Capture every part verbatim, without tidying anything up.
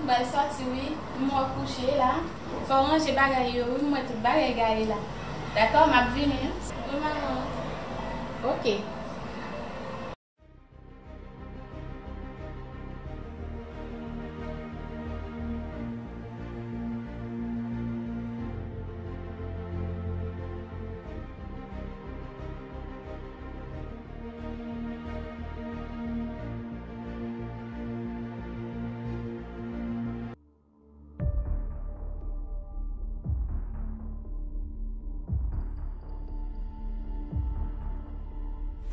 M pral sòti wi, m wè w kouche la. Fò w ranje bagay yo wi, m wè tout bagay gaye la. Dakò, m ap vini wi. Wi, manman. Oke.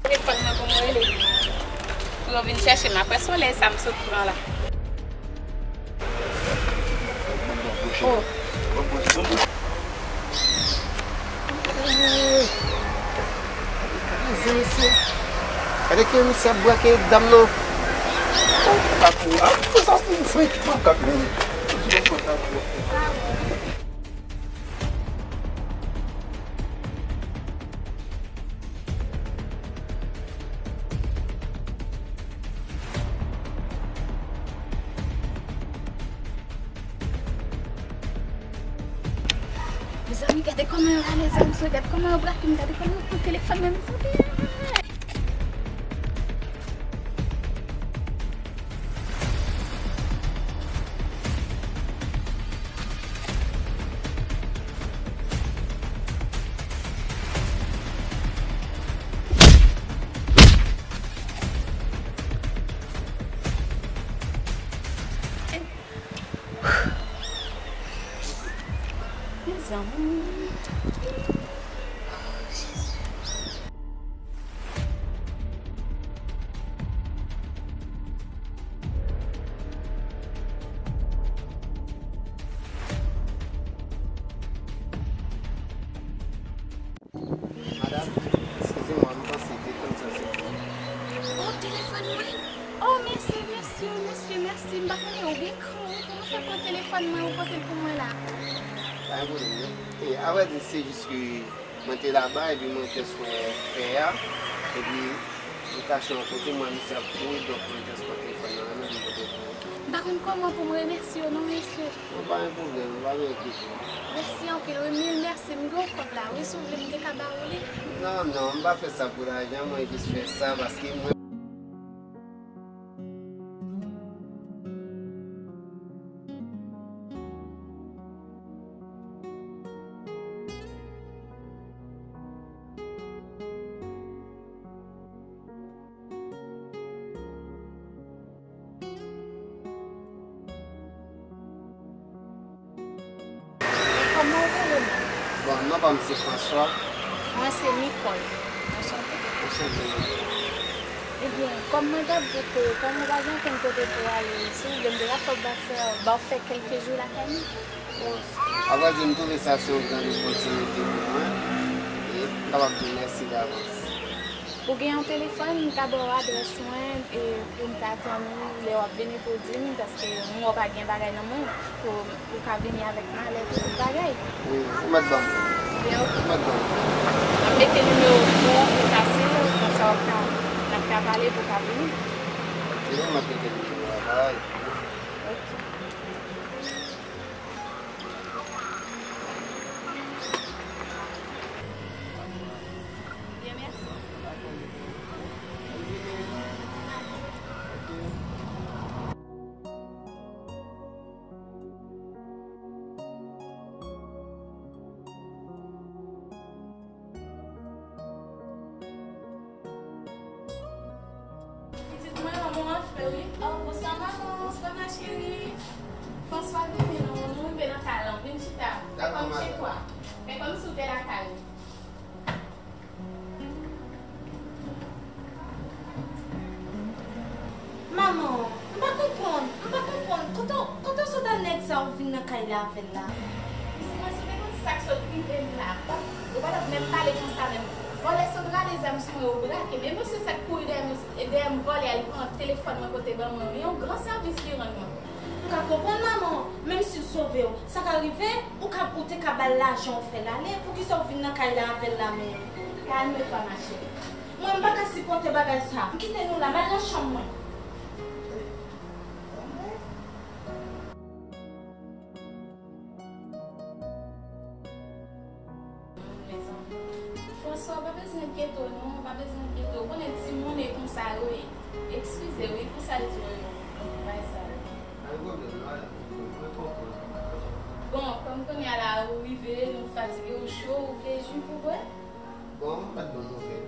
Telefòn mwen pou mwen rele. Pou yo vin chèche m apre solèy sa m sot pran la. Oh. Gade ki misye ap brake dam nan. Makak ou, a, pou sa se yon frenk makak, men. Mezanmi, gade kòman yo rale zam sou, gade kòman yo brake m, gade kòman yo pran telefòn mwen, mezanmi. Mezanmi. Madanm, eskize mwen, m panse te konn sa se pou ou. Oh, telefòn mwen? Oh, mèsi, mèsi, mèsi, mèsi. M pa konnen ou gen kran wi. Kòman w fè pran telefòn mwen, ou pote l pou mwen la? Pa gen pwoblèm, non. E, avrèdi, se jis ke mwen te laba, epi mwen te sou fè a, epi m kache yon kote, m wè misye ap kouri, donk mwen te sou telefòn nan, mwen menm, m pote l pou ou. M pa konn kòman pou m remèsye w non, mesye. Bon, pa gen pwoblèm, pa gen enkyete w. Mèsi anpil, wi, mil mèsi. M gen yon kòb la, wi, si w vle, m te ka ba ou li. Non, non, m pa fè sa pou lajan, mwen jis fè sa paske mwen. Kòman w rele menm? Bon, non pa m se François. Mwen se Nicole. Anchante. Anchante. Ebyen, kòm mwen t ap di w ke kòm ou pa gen okenn kote pou w ale, si w vle, m te ka fè w ba fè, ba w fè kèlke jou lakay mwen. Bon, avrèdi, m twouve sa se yon gran opòtinite pou mwen. E m kapab di w mèsi davans. Ou gen yon telefòn, m ka ba w adrès mwen, e pou m ta tann ou lè w ap vini pou w di m, paske m wè w pa gen bagay nan men w, pou ou ka vini avèk malèt, tout bagay. Wi, ou mèt ban m. Byen, ok. Ou mèt ban m. M ap mete nimewo m pou ou, pou fasil, konsa w ap ka, n ap ka pale pou w ka vini. Ok, m ap mete nimewo a, bay. Ok. Byen, mèsi. Pitit mwen, manman w ap fè wi. Oh, bonswa manman. Bonswa ma chérie. François vini non, nou rive nan kay lan, vin chita. Dakò, madanm. Fè kòm chez toi. Fè kòm si w te lakay ou. Manman, m pa konprann, m pa konprann. Kote w, kote w sot ak nèg sa ou vin nan kay la avè l la? Pitit mwen, si w te konn sa k sot rive m la, ou pa t ap menm pale konsa menm. Vòlè sot rale zam sou mwen, ou brake m. E mesye sa k kouri dèyè m, dèyè m vòlè a, li pran telefòn mwen pote ban mwen. Yon gran sèvis li rann mwen. M ka konprann manman, menm si l sove w, sa ka rive, ou ka, ou te ka ba l lajan w fè l ale, poukisa w vin nan kay la avè l la menm? Calme-toi, ma chérie. Mwen, m pa ka sipòte bagay sa. M kite nou la, m al nan chanm mwen. Di yo, yo, bay sa yo. Pa gen pwoblèm, madanm, mwen konprann. Bon, kòm kounye a la ou rive, nou fatige, ou cho, ou vle ji pou bwè? Bon, m pa t ban nouvèl.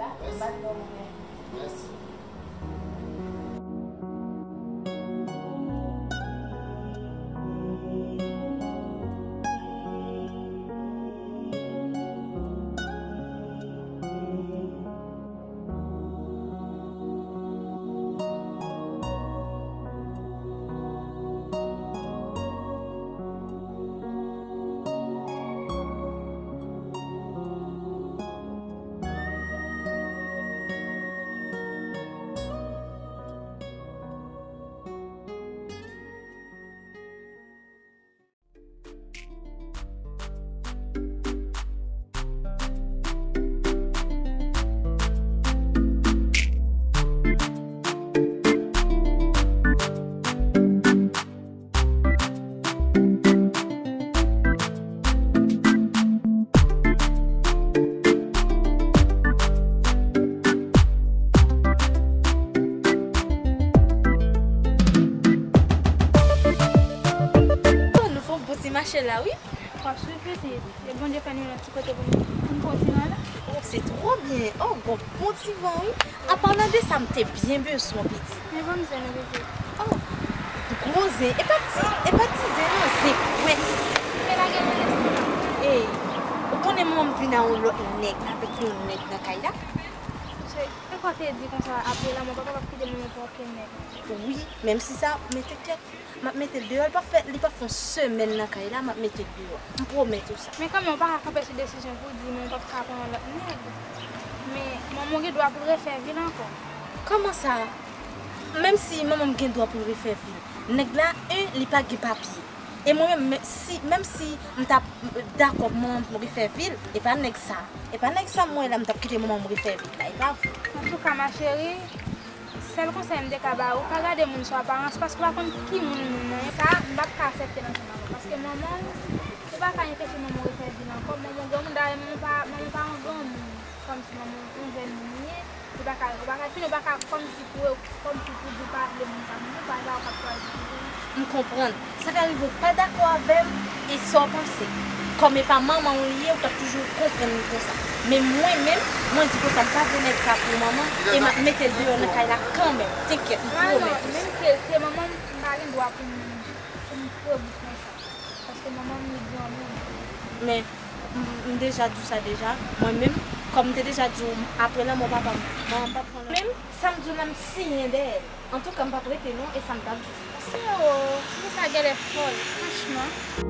Dakò, m pa t ban nouvèl. Mèsi. Nou fè yon bon ti mache la, wi. W ap swiv pitit. E Bondye fè nou yon ti kote pou n, pou n kontinye la. Oh, se twò byen. Oh, gon bon ti van, wi. An palan de sa, m te byen bezwen w, pitit. Men ban m zen ou, pitit. Oh, gwo zen. E pa ti, e pa ti zen, non, zen pwès. Men lage m nan lespri la. Ey, ou konnen manman m vin a yon lòt nèg, avèk yon nèg nan kay la. Se, e sa w te di konsa, apre lanmò, w pa kapab kite manman w pou okenn nèg. Wi, menm si sa, men te kèt. M ap mete l deyò, li p ap fè, li p ap fè yon semèn nan kay la, m ap mete l deyò. M pwomèt ou sa. Men kanmenm, ou pa ka kanpe sou desizyon pou w di manman w p ap ka pran yon lòt nèg. Men manman w gen dwa pou l refè vi l ankò. Kòman sa? Menm si manman m gen dwa pou l refè vi l, nèg la, en, li pa gen papye. E mwen menm, men si, menm si m t ap dakò pou manman m refè vi l, e pa nèg sa, e pa nèg sa m wè la m t ap kite manman m refè vi l la, e pa vre. Antouka, ma chérie, sèl konsèy m te ka ba ou, pa gade moun sou aparans, paske w pa konn ki moun moun nan ye. Sa, m p ap ka aksepte l ansanm avè w, paske manman w, ou pa ka anpeche manman w refè vi l ankò. Manman w granmoun, dayè manman w pa, manman w pa yon granmoun, kòmsi manman w yon jèn moun li ye, ou pa ka, ou pa ka, fini, ou pa ka, kòmsi pou, kòmsi pou di w pa vle moun sa, moun sa, sa w k ap chwazi pou ou. M konprann. Sa ka rive w pa dakò avè m, e sa w panse. Kòm e pa manman w li ye, ou t ap toujou konprann li konsa. Men mwen menm, mwen di konsa, m pa vle nèg sa pou manman, e m ap mete l deyò nan kay la kanmenm. Tenkèt, m pwomèt ou sa. Menm ke se manman m, m pa gen dwa pou m, pou m fre bout konsa. Paske manman m, li granmoun. Men, m, m deja di w sa deja. Mwen menm, kòm m te deja di w, apre lanmò papa m, manman m p ap pran lòt. Menm, sa m di w la, m siyen dèyè l. Antouka, m p ap rete non, e sa m t ap di w. Sero, fi sa genlè fòl, franchman.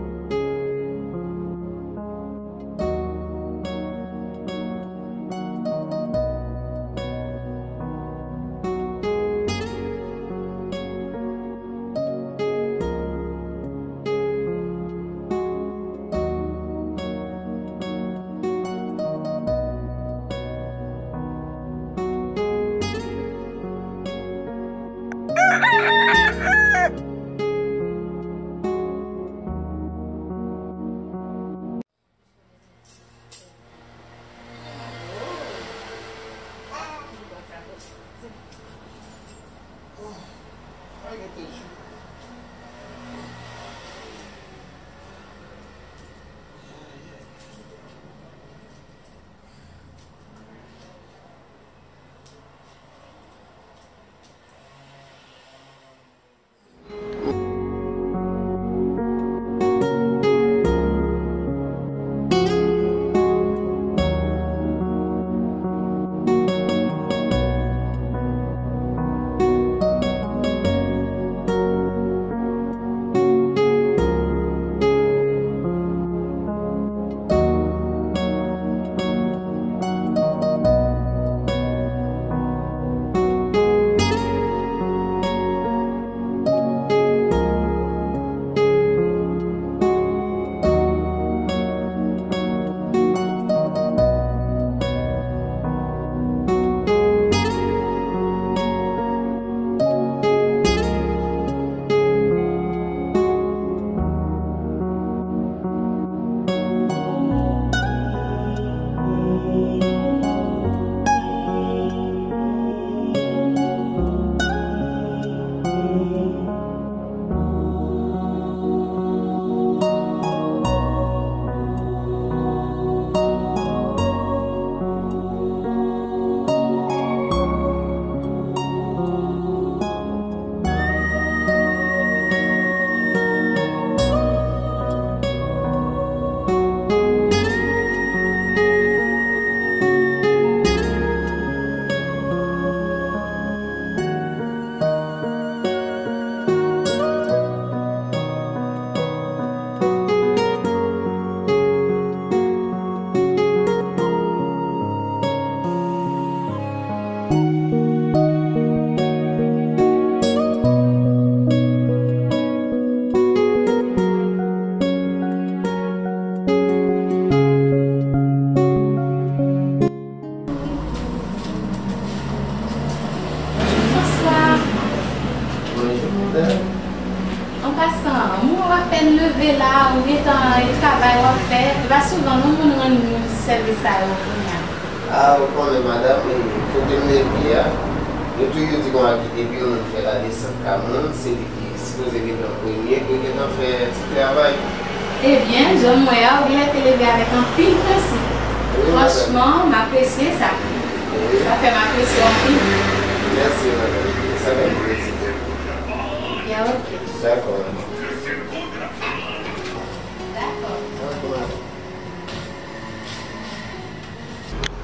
An pasan, mwen w apèn leve la, ou gentan e travay w ap fè, e pa souvan non moun rann moun sèvis sa yo kounye a. A, ou konnen, madanm, e kote m leve a, yo toujou di konsa ki depi yon moun fè ladesant ka moun, se li ki sipoze gentan premye pou l gentan fè ti travay. Ebyen, jan m wè a, ou genlè te leve avèk anpil prensip. Wi, madanm. Franchman, m apresye sa. Wi. Sa fè m apresye w anpil. Mèsi, madanm. Sa fè m plezi. Ya, ok. Dakò. Dakò. Dakò, madanm.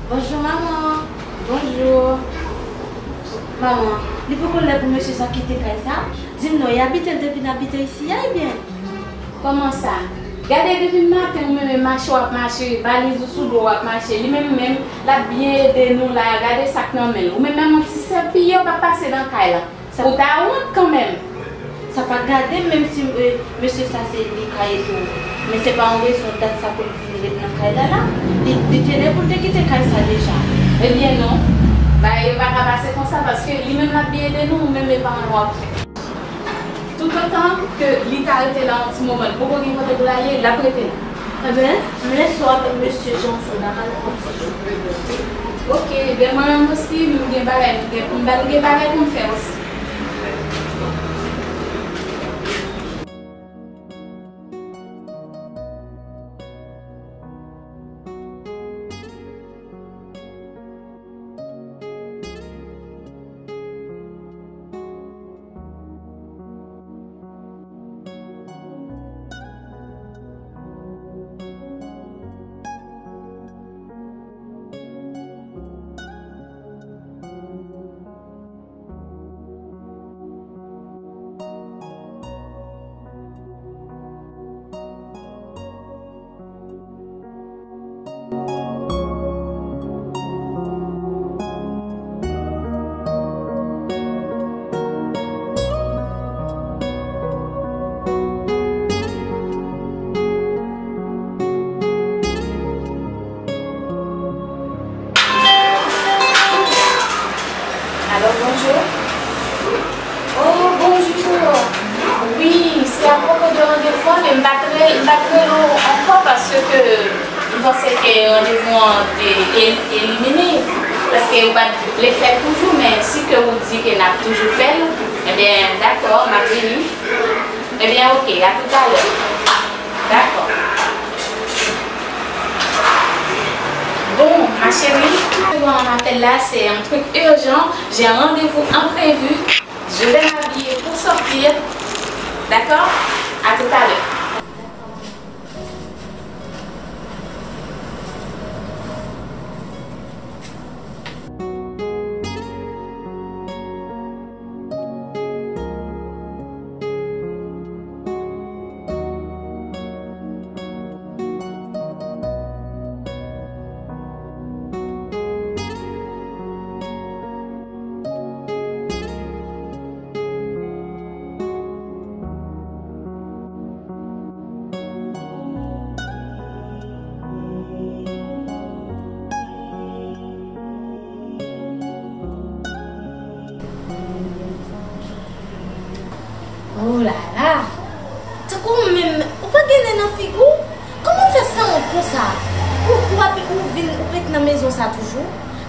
Bonjou, manman. Bonjou. Manman, li poko lè pou mesye sa kite kay sa? Di m non, y abite l depi n abite isi a, ebyen? Kòman sa? Gade depi maten ou menm e mache w ap mache, valiz ou sou do w ap mache, li menm menm l ap byen ede nou la, gade sa k nan men l. Ou menm menm yon ti sèl piye w p ap pase nan kay la. Ou ta wont kanmenm. Sa pa gade m, menm si, e, mesye sa se li ka ede w. Men se pa yon rezon dat sa pou l vin ret nan kay la la. Li, li te lè pou l te kite kay sa deja. Ebyen non. Bagay yo pa ka pase konsa paske li menm l ap byen ede nou, ou menm e pa anyen w ap fè. Toutotan ke li ta rete la yon ti moman, li poko gen kote pou l ale, l ap rete la. Enben, m lese w avèk mesye Janson, n a pale yon ti jou. Ok, ebyen mwen menm osi, m gen bagay, m gen, m gen bagay pou m fè osi. Alo, bonjou. Oh, bonjou. Wi, se apwopo de randevou an ke m pa t re-, m pa t rele w ankò paske m panse ke randevou an te el-, elimine. Paske ou pa t vle fè l toujou, men si ke ou di ke n ap toujou fè l, ebyen, dakò, m ap vini. Ebyen, oke, a toutalè. Dakò. Bon, ma chérie, pour un appel là, c'est un truc urgent. J'ai un rendez-vous imprévu. Je vais m'habiller pour sortir. D'accord? À tout à l'heure. Oh la la! Tankou w menm, ou pa gen nen nan figi w? Kòman w fè sanwont konsa? Ou, ou ap, ou vin, ou ret nan mezon sa toujou?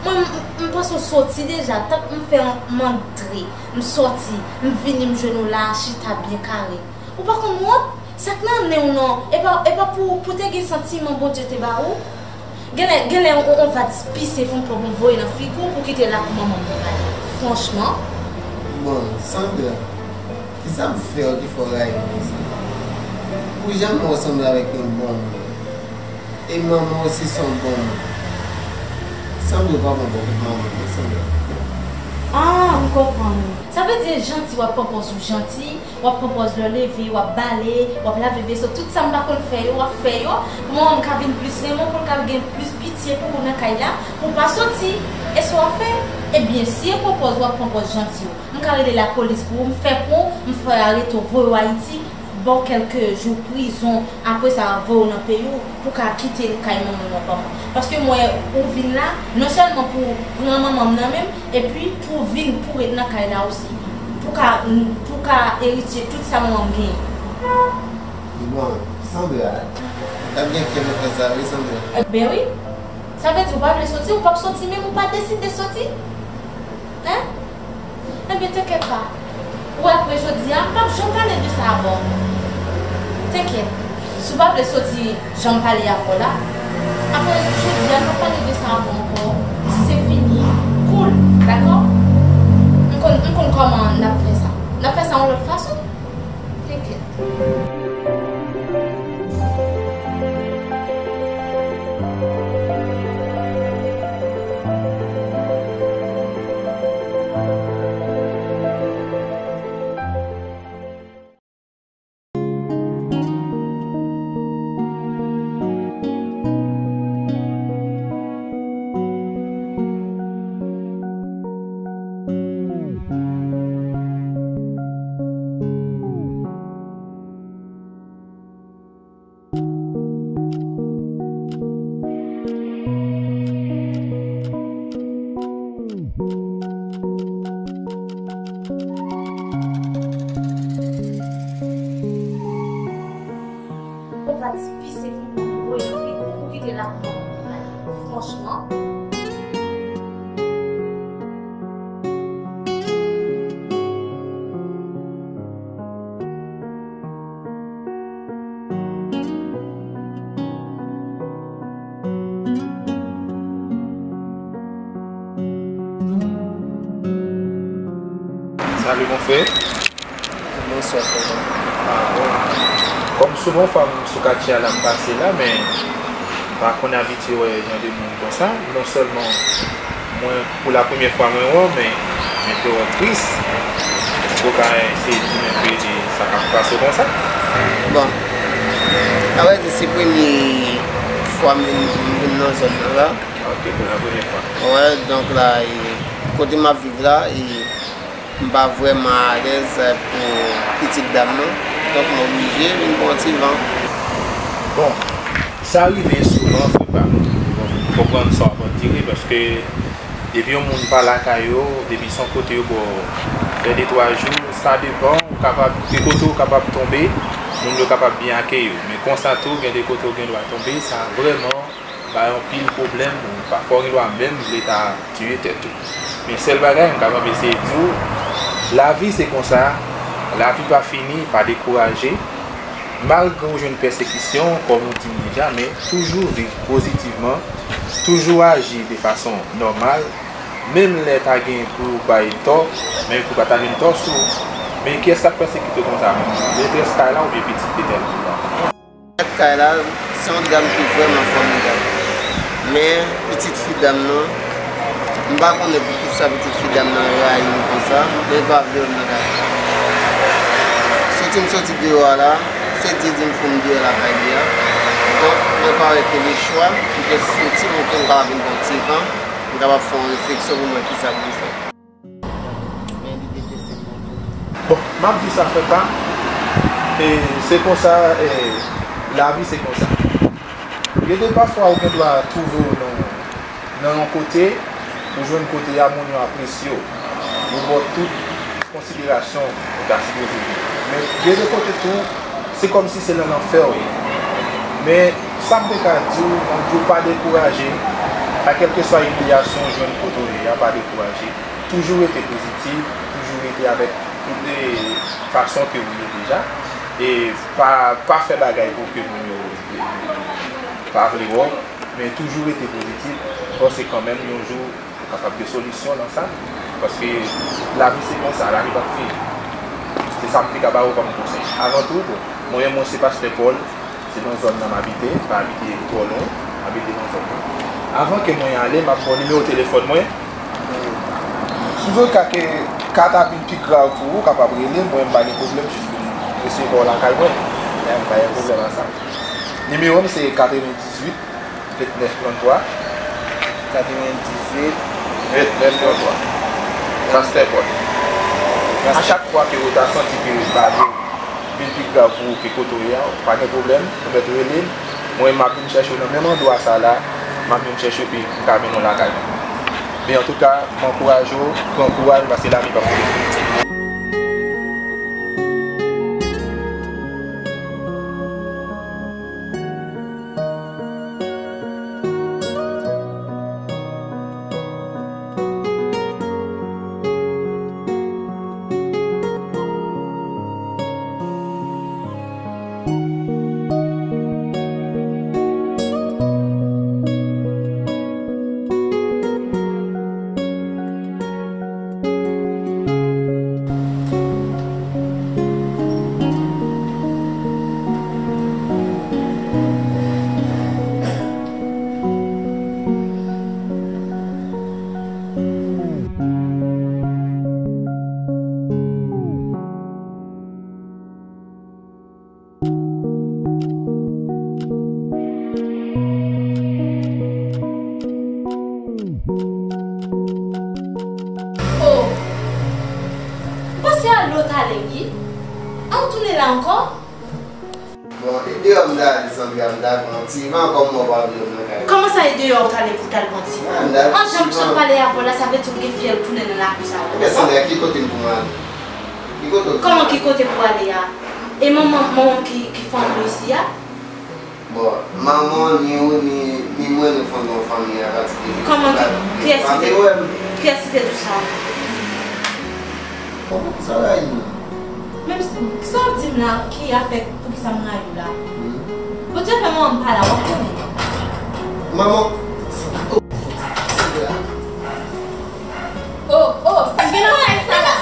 Mwen, m, m, m panse w soti deja, tank m fè, m antre, m soti, m vini, m jwenn ou la, chita byen kare. Ou pa konn wont? Sa k nan nen w nan, e pa, e pa pou, pou te gen santiman Bondye te ba ou? Genlè, genlè on, on valiz pise pou m pran pou m voye nan figi w pou kite l ak manman m nan kay la. Franchman. Bon, Sandra, kisa m fè w ki fè w rayi m konsa? Ou janm wè w sanble avèk yon bon moun. E manman w osi se yon bon moun. Sanble w pa bon bò kot manman w, non, Sandra. Ah, m konprann ou. Sa vle di janti w ap pran pòz ou janti, w ap pran pòz lè w leve, w ap bale, w ap lave veso, tout sa m pa konn fè yo, w ap fè yo, pou manman m ka vin plis renmen w, pou l ka gen plis pitye pou ou nan kay la, pou w pa soti. E sa w ap fè? Ebyen, si e pran pòz w ap pran pòz janti w, m ka rele lapolis pou ou, m fè pran w, m fè arete w, voye w Ayiti, ba w kèlke jou prizon, apre sa, voye w nan peyi w, pou w ka kite kay manman w ak papa w. Paske m wè ou vin la, non sèlman pou w pran manman m nan men m, epi pou w vin pou w ret nan kay la osi. Pou ka, pou ka eritye tout sa manman m genyen. Bon, Sandra, w ap gen kè nan fè sa, wi, Sandra. Ben wi. Sa vle di ou pa vle soti, ou p ap soti menm, ou pa deside soti? Hein? Ebyen, tenkèt pa. Ou wè, apre jodi a, m p ap janm pale de sa avè w. Tenkèt. Si w pa vle soti jan m pale avè w la, apre jodi a, m p ap pale de sa avè w ankò. Se fini. Cool. Dakò? M konn, m konn kòman n ap fè sa. N ap fè sa yon lòt fason. Tenkèt. Ou pa t pise pou voye fi pou kite la. Franchman. Salut mon frère. Bonswa frè m. Ah, bon. Kòm souvan fwa m sou katye a la m pase la, men m pa konn abitye wè jan de moun konsa. Non sèlman mwen, pou la premyè fwa mwen wè w, men mwen te wè w tris. Èske w ka eseye di m enpe de sa k ap pase w konsa? Bon, a vrè di, se premye fwa m vin, m vin nan zòn nan la. Ok, pou la premyè fwa. Wè, donk la, e, kote m ap viv la, e, m pa vrèman alèz pou pitit dam nan. Donk, m oblije vin pran ti van. Bon, sa rive souvan, frè pa m. Bon, m konprann sa w ap andire, paske depi yon moun pa lakay yo, depi se yon kote yo ba w fè de twa jou, sa depann, ou kapab, gen kote ou kapab tonbe, moun yo kapab byen akeyi w. Men konsa tou, gen de kote ou gen dwa tonbe, sa vrèman bay anpil pwoblèm, ou pa, fò w gen dwa menm vle ta tiye tèt ou. Men sèl bagay m kapab eseye di w, lavi se konsa, lavi pa fini, pa dekouraje. Malgre w jwenn pèsekisyon, kòm ou di m deja, men toujou viv pozitivman, toujou aji de fason nòmal, menm lè ta gen pou w bay tò, men pou pa ta vin tò sou ou. Men kiyès k ap pèsekite w konsa menm? Metrès kay la oubyen pitit petèt ou la? Kay la, se yon dam ki vrèman fòmidab. Men, pitit fi dam nan, m pa konnen poukisa pitit fi dam nan rayi m konsa, men l pa vle wè m nan kay la. Soti m soti deyò a la, se di di m fout m deyò lakay li a. Donk, mwen pa wè ke lechwa, m te soti pou ke m kapab vin pran ti van, m kapab fè yon refleksyon pou m wè kisa pou m fè. Men li deteste m pou tou. Bon, m ap di sa frè pa m, e se konsa, e lavi se konsa. Gen de pafwa ou gen dwa twouve w nan, nan yon kote, ou jwenn kote a, moun yo apresye w. Yo ba w tout konsiderasyon ou ta sipoze gen. Men gen de kote tou, se kòmsi se nan lanfè w ye. Men sa m te ka di w, m ap di w pa dekouraje, a kèlkeswa imilyasyon w jwenn kote w ye a, pa dekouraje. Toujou rete pozitif, toujou rete avèk tout, e, fason ke ou ye deja. E pa, pa fè bagay pou ke moun yo, e, pa vle wè w, men toujou rete pozitif, panse kanmenm yon jou ou kapab gen solisyon nan sa, paske lavi se konsa, lavi p ap fini. Se sa m te ka ba w kòm konsèy. Avan tou, bon, mwen, mwen se pastè Paul, se nan zòn nan m abite, m pa abite twò lwen, m abite nan zòn nan. Avan ke mwen ale, m ap ba w nimewo telefòn mwen. Si w ka ke ka ta vin pi grav pou ou, w kapab rele m, mwen m pa gen pwoblèm, jis vin resevwa w lakay mwen. M pa gen pwoblèm a sa. Nimewo m se katrevendizuit, vennèf tranntwa. Katrevendizuit. Vennèf tranntwa. Pastè Paul. A chak fwa ke ou ta santi ke bagay yo vin pi grav pou ou ke kote w ye a, pa gen pwoblèm, ou mèt rele m. Mwen, m ap vin chèche w nan menm andwa sa la, m ap vin chèche w, epi m ka mennen w lakay mwen. Men antouka, m ankouraje w, pran kouraj, paske lavi p ap fini. Ale wi. An w tounen la ankò? Bon, e deyò m t ale, Sandra, m t al pran ti van kòm mwen pa vle nan kay la. Kòman sa, e deyò w t ale pou w t al pran ti van? Ah, m t al pran ti van. An jan m sot pale avè w la, sa vle di w gen fyèl tounen nan lakou sa a. Ebyen, Sandra, ki kote m pou m ale? Ki kote w pou m ale? Kòman ki kote pou w ale a? E manman, manman w ki, ki fanmi w isi a? Bon, manman w, ni ou, ni, ni mwen, nou fòme yon fanmi apati de... Kòman ki, kiyès ki te, kiyès ki te di w sa? Bon, poukisa w rayi m? Menm si, sa w ap di m la, ki afè poukisa m rayi w la? Hmm. Bondye fè manman m pa la, w ap konnen. Manman, oh, oh, oh, sa gen nan kay sa la.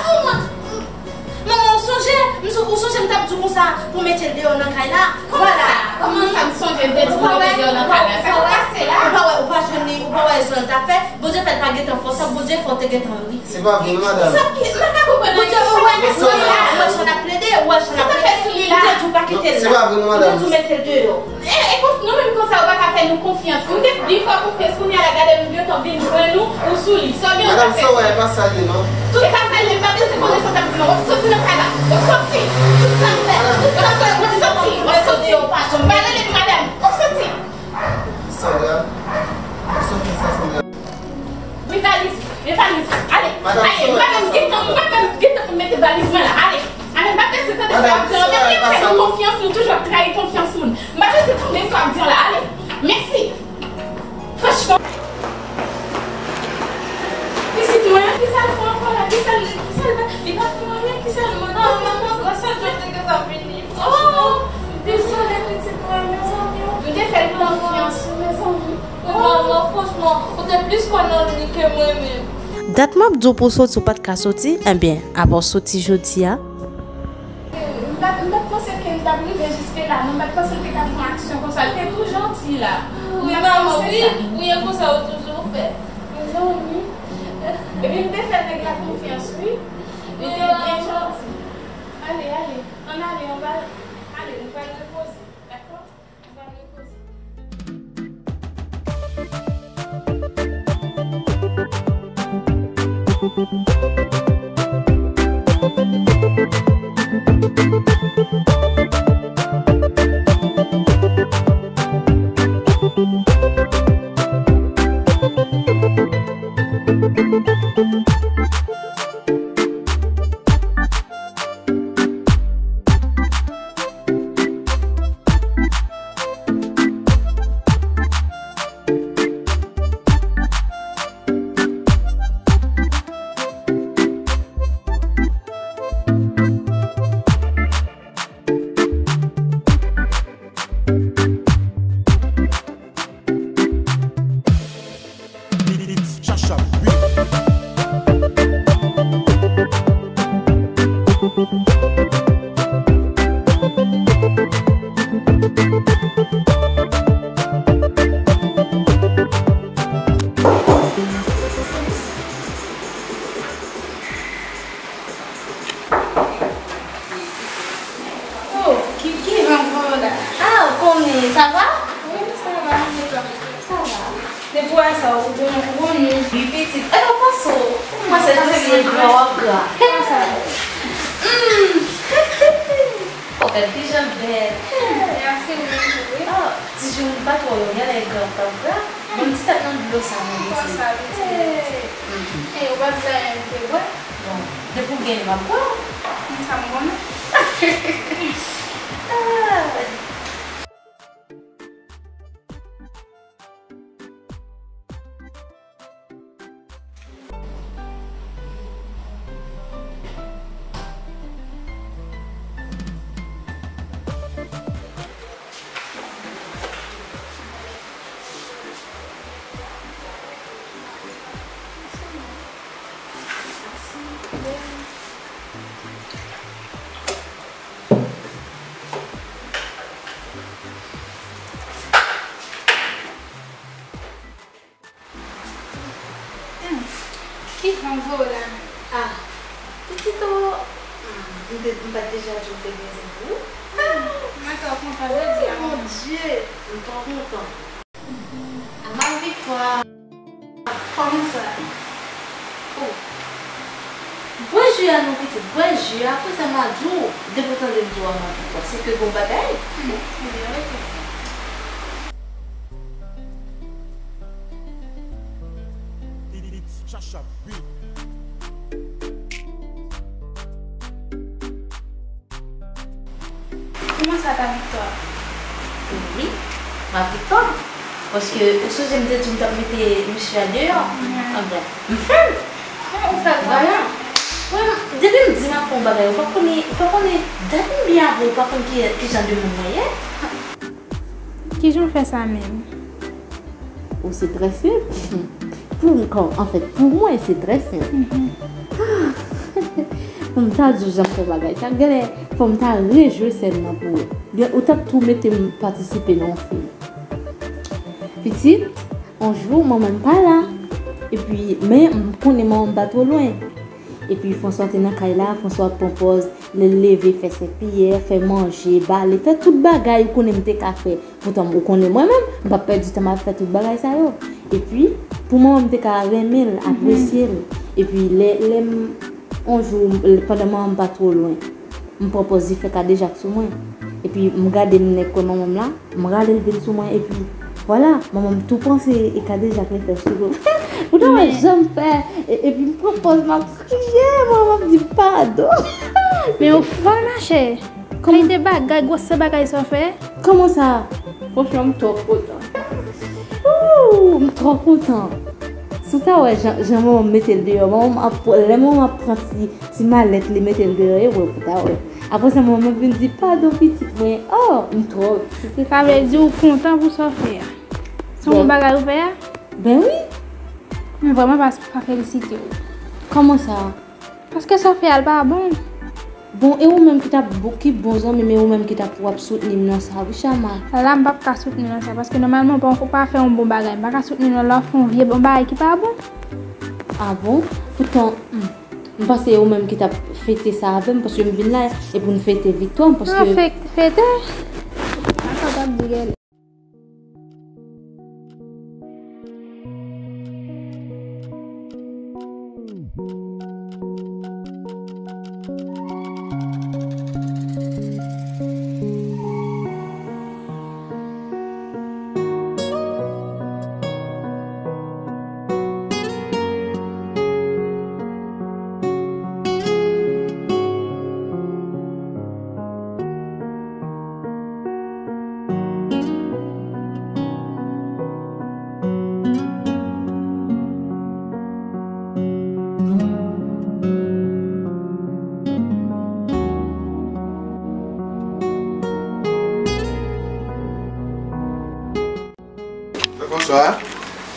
Manman, ou sonje, m sou, ou sonje m t ap di w konsa pou mete l deyò nan kay la? Vwala. Kòman sa, m sonje m te di w mete l deyò nan kay la? Sa k pase la? Ou pa wè, ou pa jwenn li, ou pa wè erè l t ap fè? Bondye fè l pa gentan fè w sa, Bondye fè w te gentan ri. Se pa vre non, madanm. Sa ki, m pa ka konprann anyen. Bondye wè, wè, wè jan l ap plede, wè jan l ap plede. M te di w pa kite l la. Se pa vre non, madanm. M te di w mete l deyò. E, e konsa, nou menm konsa, ou pa ka fè nou konfyans. M te di fè w konfyans, kounye a la gade m gentan vin jwenn ou, ou sou li. Sa w gen pou fè? Madanm, sa w wè a pa sa l ye non. Tout sa sa ye, m pa bezwen konnen sa w t ap di non. W ap soti nan kay la. W ap soti. Tout sa m fè, tout sa m fè, w ap soti. W ap soti. Ou pa janm pale de madanm. W ap soti. Sandra, soti sa, Sandra. Wi, valiz, wi, valiz. Ale, ale, m pa menm gentan, m pa menm gentan pou m mete valiz mwen la. Ale, ale, m pa bezwen tande sa w ap di an. Menm lè m fè nou konfyans, nou toujou ap trayi konfyans moun. M pa bezwen tande sa w ap di an la. Ale, mèsi. Franchman. Pitit mwen, kisa l fè ankò la? Kisa l, kisa l fè? Li pa fè anyen, kisa l mande? Non, manman, gwo sèl jòj te gentan vini. Oh, dezole, pitit mwen, mezanmi. M te fè l konfyans, mezanmi. Manman, franchman, ou te plis kwè nan li ke mwen menm. Dat m ap di w pou w soti, w pa t ka soti, enben, apa w soti jodi a? M pa t, m pa t panse ke l t ap rive jiske la, non, m pa t panse l te ka fè yon aksyon konsa. L te tou janti la. Wi, manman, wi, wi, e konsa ou toujou fè. Mezanmi. Epi m te fè nèg la konfyans, wi. Li te byen janti. Ale, ale, ann ale anba. Ale, nou pral repoze, dakò? Oh, Kiki, ankò la. Ah, ou konnen, sa va? Wi, sa va, e ou? Sa va. Depi w wè sa, ou gon, ou gon nou wi, pitit. E pa panse w. Ou panse tou se gra w ap gra. Kòman sa ye? Hmm. Kòkèt, kijan l bèl. Mèsi, ou menm tou, wi. Ah, ti jou m pa twò wè w, genlè e gra w t ap gra. Bon, ti tèt nan dlo sa, mwen, pitit. Konsa, pitit. Hey. Hmm. Hey, ou pa di anyen, m te bwè. Bon, depi w gen, m ap bwè. Konsa m konnen. Ah. Hmm. Ki jan w voye w la menm? Ah, pitit o. Hmm, m te, m pa t deja di w te gen zanmi? Ah, mwen twò kontan jodi a. Oh, mon Dieu, m twò kontan. Aman Viktwa. Kòman sa? Oh. Bon, Ji a non pitit, bwè ji a, apre sa m a di w, depi w tande m di w a m anvi kwè, se ke gon bagay. Hmm, ebyen, ok. Kòman sa, ta viktwa? Wi, m ap viktwa. Paske ou sonje m te di w m t ap mete mesye a deyò. Mhm. Anben, m fè l. Kòman ou fè l vrèman? Mwen, depi m di m ap fè yon bagay, ou pa konnen, ou pa konnen, dat m byen avè w, ou pa konn ki, ki jan de moun mwen ye. Kijan w fè sa menm? Ou se trè senp. Pou m, kòm, anfèt, pou mwen, se trè senp. Mhm. Pou m ta di w jan m fè bagay sa, genlè, fò m ta rejwe sèn nan pou ou. Gen, ou t ap tou mete m patisipe nan yon fim. Pitit, yon jou, manman m pa la. Epi, men, m konnen manman m pa twò lwen. Epi François te nan kay la, François ap pran pòz, lè l leve, fè sèk priyè, fè manje, bale, fè tout bagay ou konnen m te ka fè. Poutan, ou konnen mwen menm, m p ap pèdi tan m ap fè tout bagay sa yo. Epi, pou manman m te ka renmen l, apresye l. Epi, lè, lè m, yon jou, pandan manman m pa twò lwen, m pran pòz li fè kadejak sou mwen. Epi, m gade m nèk kwè manman m la, m rale l vin sou mwen, epi vwala, manman m tou panse e kadejak li fè sou mwen. Ou ta wè jan m fè, e- epi m pran pòz, m ap kriye, manman m ap di m padon. Men ou fò, machè. Kalite bagay, gwosè bagay sa w fè. Kòman sa? Franchman, m twò kontan. Ooh, m twò kontan. Si w ta wè jan, jan manman m mete l deyò, manman m ap, lè manman m ap pran ti, ti malèt li mete l deyò, e wè pou w ta wè. Apre sa, manman m vin di, "Padon, pitit mwen." Oh, m twò. Sa vle di ou kontan pou sa w fè a? Se yon bon bagay ou fè a? Ben wi. M vrèman pa, pa felisite w. Kòman sa? Paske sa w fè a, l pa bon. Bon, e ou menm ki t ap bo-, ki bon zanmi m, e ou menm ki t ap pou w ap soutni m nan sa, wi, Chama? La, m p ap ka soutni w nan sa, paske nòmalman, ou pa, ou pa fè yon bon bagay. M pa ka soutni w nan lè w fè yon vye bon bagay ki pa bon. Ah bon? Poutan, hmm. M panse e ou menm ki t ap fete sa avè m, paske m vin la, e pou n fete viktwa m, paske... An, fe-, fete? Sa w t ap di, gèlè? Bonswa.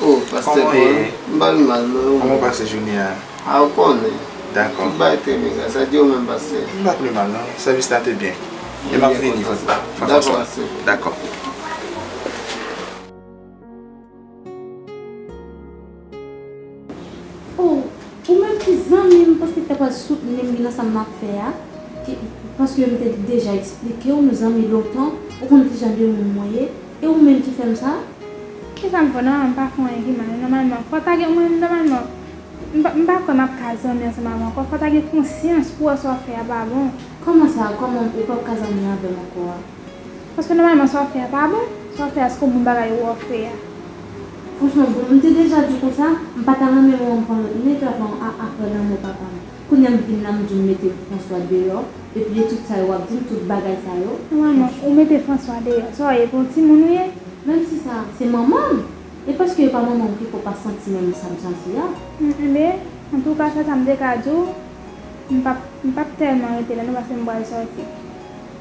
Oh, pastè Paul. Kòman w ye? M pa pi mal, non. Kòman w pase jounen an? A, ou konnen. Dakò. Tout bagay te byen, gras a Dye, ou menm, pastè? M pa pi mal, non. Sèvis la te byen. E m ap vini, Fè Franswa. Dakò, pastè. Dakò. Oh, ou menm ki zanmi m, paske w ta pral soutni m nan sa m ap fè a, ki, paske m te deja eksplike w, nou zanmi lontan, ou konn ki jan de moun mwen ye, e ou menm ki fè m sa? Kisa m fè w? Non, m pa fè w anyen ki mal. Nòmalman, fò w ta gen, mwen, nòmalman, m pa, m pa kwè m ap ka zanmi ansanm avè w ankò. Fò w ta gen konsyans pou w wè sa w ap fè a pa bon. Kòman sa? Kòman ou p ap ka zanmi avè m ankò a? Paske nòmalman sa w ap fè a pa bon. Sa w ap fè a se kon bon bagay ou w ap fè a. Franchman, bon, m te deja di w konsa, m pa ta renmen manman m pran lòt nèg avan a, apre lanmò papa m. Kounye a m vin la, m di w m mete Franswa deyò, epi e tout sa yo w ap di m, tout bagay sa yo. Nòmalman, ou mete Franswa deyò, sa w ye, pou yon timoun ou ye? Menm si sa, se manman m. E paske e pa manman m ki fè w pa santi menm sa m santi a. Mm, enben, antouka, sèl sa m te ka di w, m p ap, m p ap tèlman rete la non, paske m pral sòti.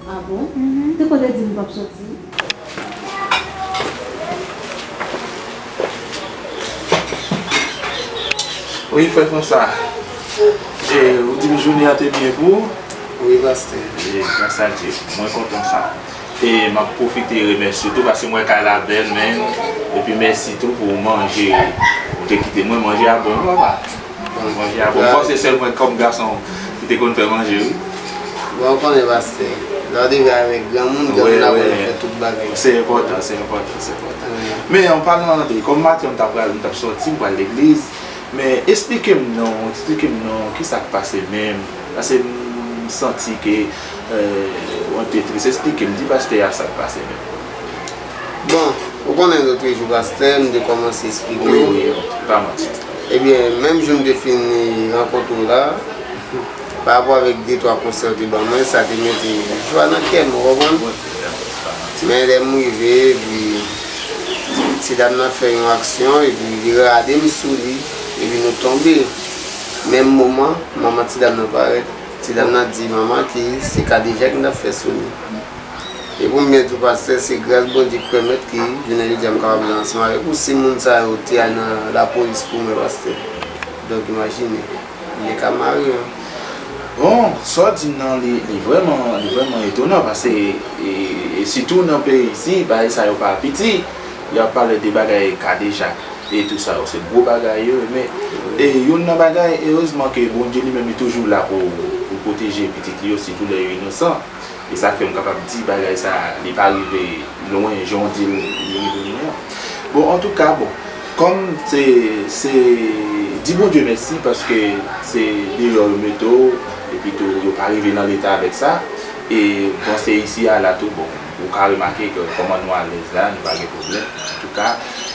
Ah bon? Mhm. Te konn di m p ap sòti? Wi, frè Franswa. E, ou di m jounen an te byen pou ou? Wi, pastè. E, gras a Dye, mwen kontan sa. E m ap pwofite remèsye tou, paske m wè kay la bèl, men, epi mèsi tou pou manje ou te kite mwen. Manje a bon, wi, papa. Manje a bon. M panse sèl mwen kòm gason ki te konn fè manje, wi. Bon, ou konnen, pastè, lè w te viv avèk granmoun, granmoun ap fè tout bagay. Se enpòtan, se enpòtan, se enpòtan. Wi. Men, an palan de, kòm maten an m t ap pral, m t ap sòti, m pral legliz, Men esplike m non, esplike m non, kisa k pase menm? Paske m santi ke, euh, ou enpe tris. Esplike m, di pastè a sa k pase menm. Bon, ou konnen lòt jou pastè, m te kòmanse esplike w. Wi, wi, pa manti. Ebyen, menm jou m te fin rankontre w la, pa rapò avèk de twa konsèy w te ban mwen, sa te mete jwa nan kè m, ou konprann? Wi, wi, pa manti. Men lè m rive, epi ti dam nan fè yon aksyon, epi li rale m sou li, epi nou tonbe. Menm moman, manman ti dam nan parèt. Ti dam nan di manman ke se kadejak m t ap fè sou li. E pou m byen di w, pastè, se gras Bondye ki pèmèt ke jounen jodi a m kapab la ansanm avèk ou. Si moun sa yo te al nan lapolis pou mwen, pastè, donk imajine, m te ka mare, en. Bon, sa w di m nan, li, li vrèman, li vrèman etonan, paske, e, e sitou nan peyi isi, bagay sa yo pa piti. Y ap pale de bagay kadejak e tou sa yo, se gwo bagay yo, men, e, youn nan bagay, erezman ke Bondye li menm, li toujou la pou, pou pwoteje pitit li yo, sitou lè yo inosan. E sa fè m kapab di bagay sa a, li pa rive lwen, jan w di l, li rive lwen an. Bon, antouka, bon, kòm se, se, di Bondye mèsi, paske se deyò yo mete w, epi tou, yo pa rive nan leta avèk sa. E, bon, se isi a la tou, bon, ou ka remake ke kòman nou alèz la, nou pa gen pwoblèm, antouka.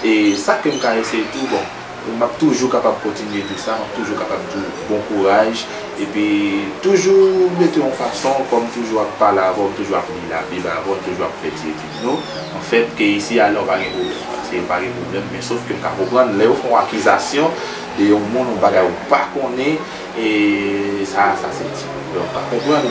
E sa ke m ka eseye di w, bon, m ap toujou kapab kontinye di w sa, m ap toujou kapab di w bon kouraj, epi toujou mete yon fason, kòm toujou ap pale avè w, toujou ap li Labib avè w, toujou ap fè ti etid nou. Anfèt, ke isi a la, w pa gen pwoblèm, paske w pa gen pwoblèm, men sof ke m ka konprann, lè yo fè yon akizasyon de yon moun, yon bagay ou pa konnen, e sa, sa se ti pwoblèm, w pa konprann.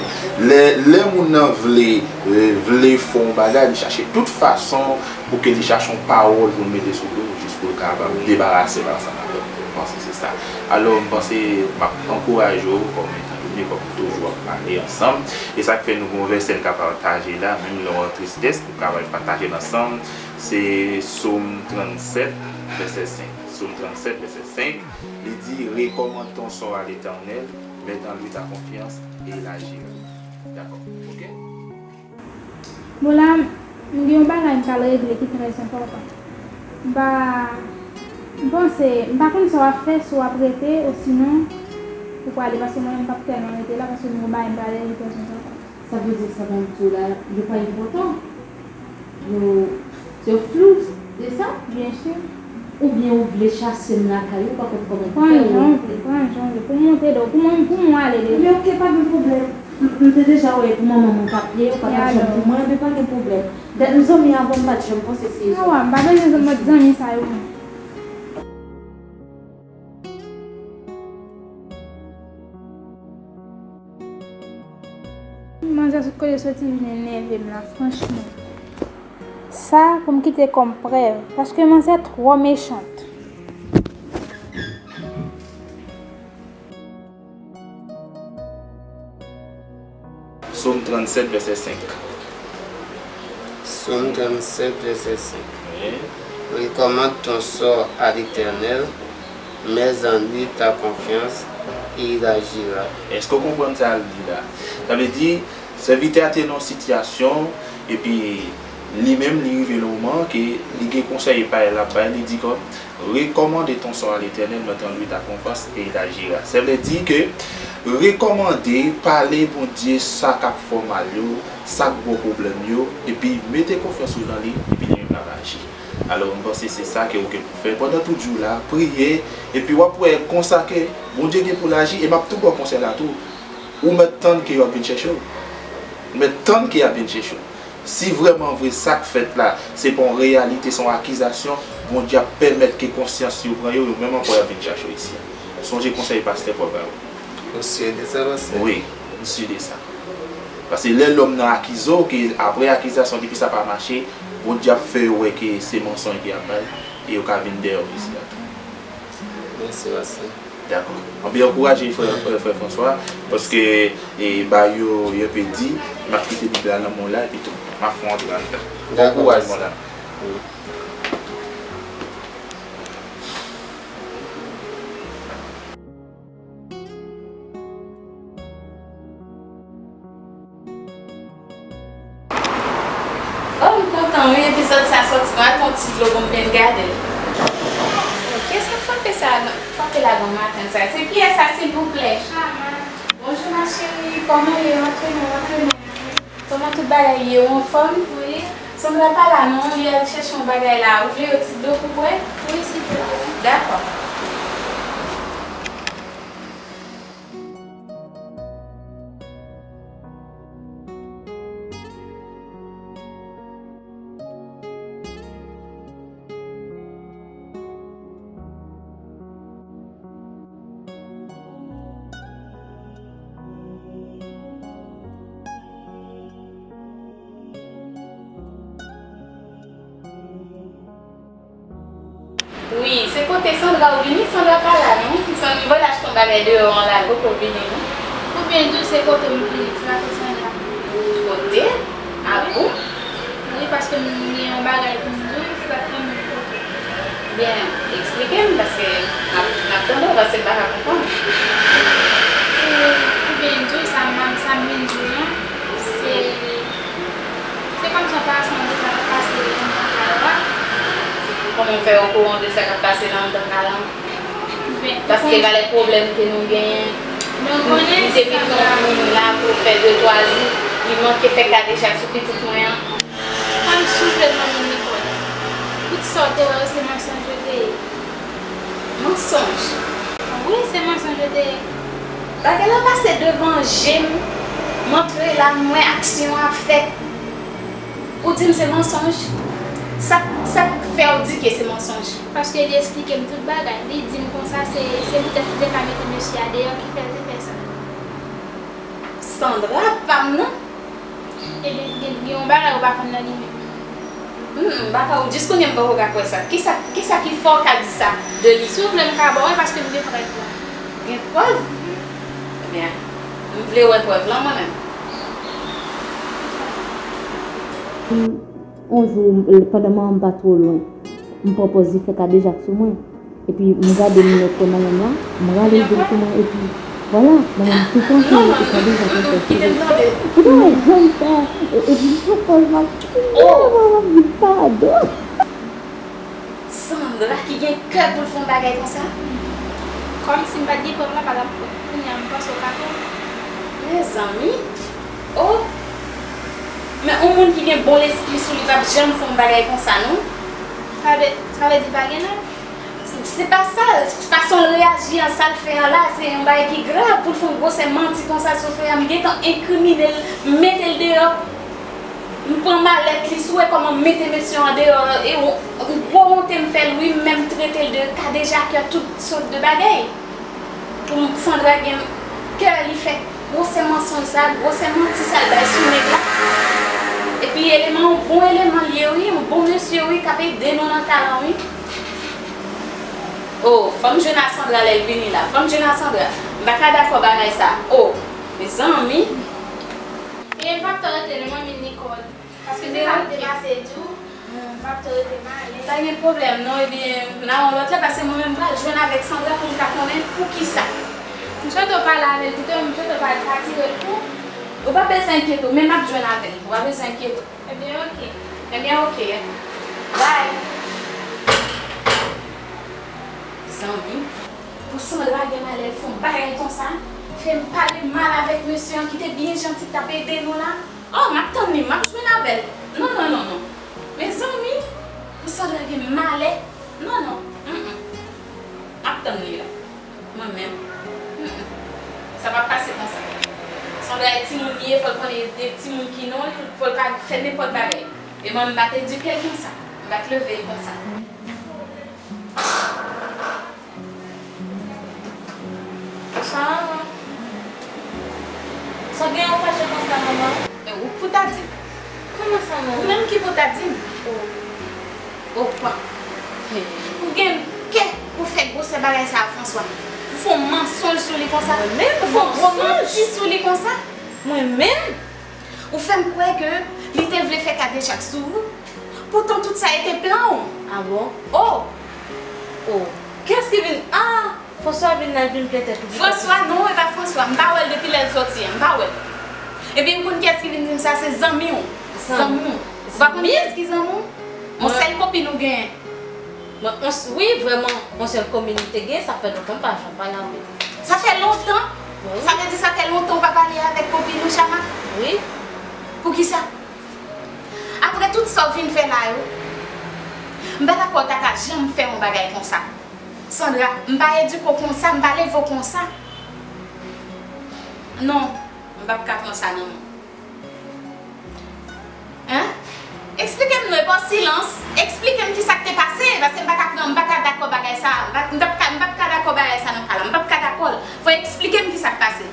Lè, lè moun nan vle, e, vle fè yon bagay, li chache tout fason, pou ke li chache yon pawòl pou l mete sou do w, jis pou l kapab debarase l ansanm avè w. Mwen panse se sa. Alò, m panse m ap ankouraje w, kòm etan done, kòm nou toujou ap pale ansanm. E sa k fè nou gen yon vèsè n ka pataje la, menm lè w an tristès, nou ka pataje l ansanm. Se Sòm trannsèt, vèsè senk. Sòm trannsèt, vèsè senk. Li di, Recommande ton sort à l'Éternel, mets en lui ta confiance et il agira. Dakò. Ok? Bon, la, m gen yon bagay m pral regle ki trè enpòtan. M pa, m panse, m pa konn sa w ap fè, si w ap rete, osinon, ou prale, paske mwen menm m p ap tèlman rete la, paske m gen yon bagay m pral regle ki trè enpòtan. Sa vle di, sa mwen di w la, yo pa enpòtan. Yo, yo flou. Se sa? Byen si. Oubyen ou vle chase m lakay ou, pa konn kòman pou fè ou. Pran jan w vle, pran jan w vle. Pou monte do, pou mwen, pou mwen ale deja. Ebyen, ok, pa gen pwoblèm. M, m te deja wè pou manman m ou t ap ye, ou pa t ap janm pou mwen, ebyen, pa gen pwoblèm. Dat nou zanmi avan, m pa t janm panse se. Awa, m pa bezwen zanmi, zanmi sa yo, mwen. Manzè sot kote soti vin enève m la, franchman. Sa pou m kite kòm prèv, paske manzè twò mechant. Sòm trannsèt, vèsè senk. Sòm trannsèt, vèsè senk. Wi. Recommande ton sort à l'Éternel, mets en lui ta confiance et il agira. Èske w konprann sa l di la? Sa vle di, sèvitè a te nan yon sitiyasyon, epi li menm, li rive nan yon moman ke li gen konsèy pa l ap bay, li di kòm, Recommande ton sort à l'Éternel, mets en lui ta confiance et il agira. Sa vle di ke rekòmande, pale Bondye sa k ap fè w mal yo, sa k ba w pwoblèm yo, epi mete konfyans ou nan li, epi li menm l ap aji. Alò, m panse se sa ke ou gen pou fè pandan tout jou la, priye, epi w ap wè konsa ke Bondye gen pou l aji, e m ap tou ba w konsèy la tou, ou mèt tann ke y ap vin chèche w. Ou mèt tann ke y ap vin chèche w. Si vrèman vre sa k fèt la, se pa yon reyalite, se yon akizasyon, Bondye ap pèmèt ke konsyans yo pran yo, yo menm ankò y ap vin chache w isi a. Sonje konsèy pastè pral ba yo. Ou si de sa, pastè? Wi, m si de sa. Paske lè lòm nan akize w, ke apre akizasyon, depi sa pa mache, Bondye ap fè yo wè ke se mansonj ke y ap bay, e yo ka vin dèyè w isi a tou. Mèsi, pastè. Dakò. Ann byen ankouraje frè, frè, frè François, paske, e, ba yo, yo pe di, m ap kite Bib la nan men w la, epi tou, m ap fè w antre anndan. Bon kouraj, mon ami. Oh, m kontan wi, epizòd sa sòti, m al pran yon ti dlo pou m byen gade l. Oh, kiyès k ap frape sa a? Sa w te la bon maten sa? Se kiyès sa, silvouplè? Chama. Bonjou, ma chérie. Kòman w ye? Antre non, antre non. Kòman tout bagay ye? Ou anfòm? Wi. Sandra pa la non, li al chèche yon bagay la. Ou vle yon ti dlo pou bwè? Wi, silvouplè. Dakò. Wi, se kote Sandra ou vini? Sandra pa la non. Sandra voye l achte yon bagay deyò an la, l poko vini non. Oubyen tou se kote m vini, se pa kote Sandra. Kote? A bon? Wi, paske m gen yon bagay pou m di w, se sa k fè m vin kote w. Byen, eksplike m, paske m ap, m ap tande w, paske m pa ka konprann. Pou, pou byen di w, sa m, sa m vin di w lan, se, se kòmsi w pa sanble sa k ap pase anndan kay la. Kòman w fè okouran de sa k ap pase nan anndan kay la? Paske valè pwoblèm ke nou genyen, li te met yon moun la pou fè de twa jou, li manke fè kadejak sou pitit mwen an. Pa m soufle manmi Nicole. Tout sa w te wè yo se mansonj yo te ye. Mansonj? Wi, se mansonj yo te ye. Bagay la pase devan je m, m antre la, m wè aksyon ap fèt. Ou di m se mansonj? Sa, sa k fè w di ke se mansonj? Paske li eksplike m tout bagay. Li di m konsa se, se poutèt li te ka mete mesye a deyò ki fè l te fè sa. Sandra, pa m nan? Ebyen, gen, gen yon bagay ou pa konn nan li menm. Hmm, m pa ka, jis kounye a m poko ka kwè sa. Kisa, kisa ki fè w ka di sa de li? Si w vle m ka ba w, paske m gen prèv la. Gen prèv? Ebyen, m vle wè prèv lan mwen menm. Yon jou, pandan manman m pa two lwen, m pran pòz li fè kadejak sou mwen. Epi m gade minòt kò manman m lan, m rale l vin sou mwen, epi vwala, manman m tou panche e kadejak li fè sou li. Epi mwen janm fè, e- epi m pran pòz m ap kriye, manman m di m padon. Sandra ki gen kè pou l fè yon bagay konsa? Kòmsi m pa t gen prèv la, pa t ap kounye a m panse w ka kwè. Mezanmi. Oh! Men yon moun ki gen bon lespri sou li p ap janm fè yon bagay konsa non. Sa vle, sa vle di pa gen nòm? Se pa sa, fason l reyaji an, sa l fè an la, se yon bagay ki grav pou l fè yon gwosè manti konsa sou frè a. M gentan enkrimine l, m mete l deyò. M pran malèt li, si w wè kòman m mete mesye an deyò, e yon, yon gwo wonte m fè l wi, m menm trete l de kadejakè, tout sòt de bagay. Pou Sandra gen kè li fè gwosè mansonj sa, gwosè manti sa l bay sou nèg la. Epi eleman, yon bon eleman l ye wi, yon bon mesye wi, k ap ede nou nan kay lan wi. Oh, fò m jwenn a Sandra lè l vini la. Fò m jwenn a Sandra. M pa ka dakò bagay sa. Oh, mezanmi. E m p ap tan rete non, manmi Nicole. Paske se sa m te pase di w, m ap tou rete m ale. Pa gen pwoblèm non, ebyen, n a yon lòt lè, paske mwen menm m pral jwenn avèk Sandra pou m ka konnen poukisa. M swete w pale avè l pito, m swete w pa, pa tire l kou. Ou pa bezwen enkyete w, men m ap jwenn avè l. Ou pa bezwen enkyete w. Ebyen, oke. Ebyen, oke. Bye. Zanmi, pou Sandra gen malè l fè yon bagay konsa, fè m pale mal avèk mesye an ki te byen janti, k t ap ede nou la. Oh, m ap tann li, m ap jwenn avè l. Non, non, non, non. Mezanmi, pou Sandra gen malè. Non, non. Mm, mm. M ap tann li la. Mwen menm. Mm, mm. Sa p ap pase konsa. Sandra e timoun li ye, fò l konnen de timoun ki non l, fò l pa fè nenpòt bagay. E mwen, m pa t edike l konsa. M pa t leve l konsa. Sa, sa gen yon fache konsa, manman? E ou k pou ta di m. Kòman sa, manman? Ou menm ki pou ta di m. Oh. Oh, pwa. Ou gen kè pou fè gwosè bagay sa a, François. Pou fè yon mansonj sou li konsa. Mwen menm? Pou fè yon gwo manti sou li konsa. Mwen menm? Ou fè m kwè ke li te vle fè kadejak sou ou. Poutan tout sa e te plan w. Ah bon? Oh! Oh! Kiyès ki vin? Ah! François vin la, l vin plen tèt ou. François, non, e pa François. M pa wè l depi lè l sòti a. M pa wè l. Ebyen, m konn kiyès ki vin di m sa, se zanmi w. Zanmi w. Ou pa konn kiyès ki zanmi w? Yon sèl kopin ou genyen. Mwen, on s-, wi, vrèman, on sèl komin nou te gen, sa fè lontan m pa janm pale avè l. Sa fè lontan? Mwen, wi. Sa vle di sa fè lontan ou pa pale avèk kopin ou, Chama? Wi. Poukisa? Apre tout sa w vin fè la yo, m pa ta kwè w ta ka janm fè yon bagay konsa. Sandra, m pa edike w konsa, m pa leve w konsa. Non, m p ap ka pran sa nan men w. Hein? Eksplike m non, epi silans. Eksplike m kisa k te pase, paske m pa ka pran, m pa ka dakò bagay sa. M pa, m p ap ka, m p ap ka dakò bagay sa nan ka la. M p ap ka dakò l. Fò eksplike m kisa k pase.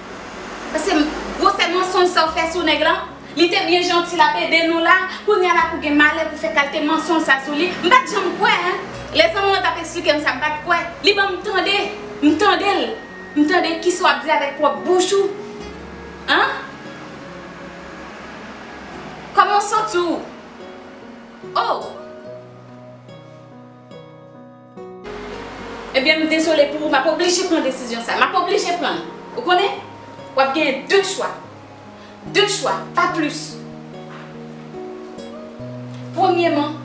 Paske m, gwosè mansonj sa w fè sou nèg la, li te byen janti, l ap ede nou la. Kounye a la pou gen malè pou fè kalite mansonj sa sou li. M pa t janm kwè, hein. Lè zanmi an t ap eksplike m sa, m pa t kwè. Li ban m tande. M tande l. M tande kisa w ap di avèk pwòp bouch ou. Hein? Kòman w santi w? Oh! Ebyen, m dezole pou ou, m ap oblije pran desizyon sa. M ap oblije pran l. Ou konnen? W ap genyen de chwa. De chwa, pa plis. Premyeman,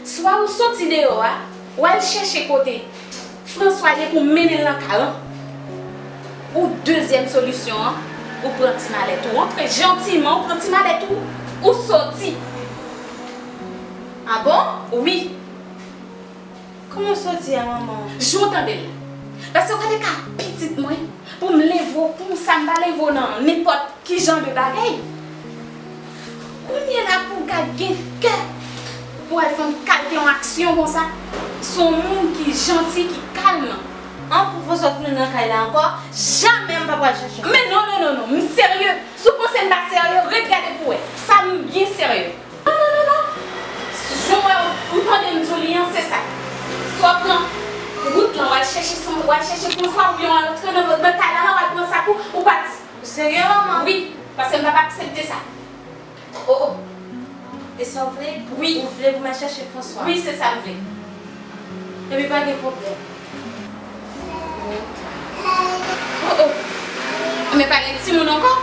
swa ou soti deyò a, ou al chèche kote François ye pou mennen l nan kay lan. Ou dezyèm solisyon an, ou pran ti malèt ou, ou antre jantiman, ou pran ti malèt ou, ou soti. Ah bon? Wi. Kòman w soti a, manman? Jan w tande l. Paske w gade ka pitit mwen, pou m leve w konsa, m pa leve w nan nenpòt ki jan de bagay. Kounye la pou w ka gen kè pou w al fè yon kalite yon aksyon konsa, se yon moun ki janti, ki kalm. An, pou François tounen nan kay la ankò, jamè m pa pral chèche l. Men non, non, non, non, m serye. Si w panse m pa serye, ret gade pou w wè. Sa m byen serye. Non, non, non, non. Jan w wè, ou tande m di w li an, se sa. Swa w pran wout lan, w al chèche san, w al chèche François, oubyen w al antre nan, nan kay la, w al pran sak ou, ou pati. Ou serye, manman? Wi, paske m p ap aksepte sa. Oh, oh. E sa w vle? Wi. Ou vle pou m al chèche François? Wi, se sa m vle. Ebyen, pa gen pwoblèm. Oh, oh. Men pa gen timoun ankò?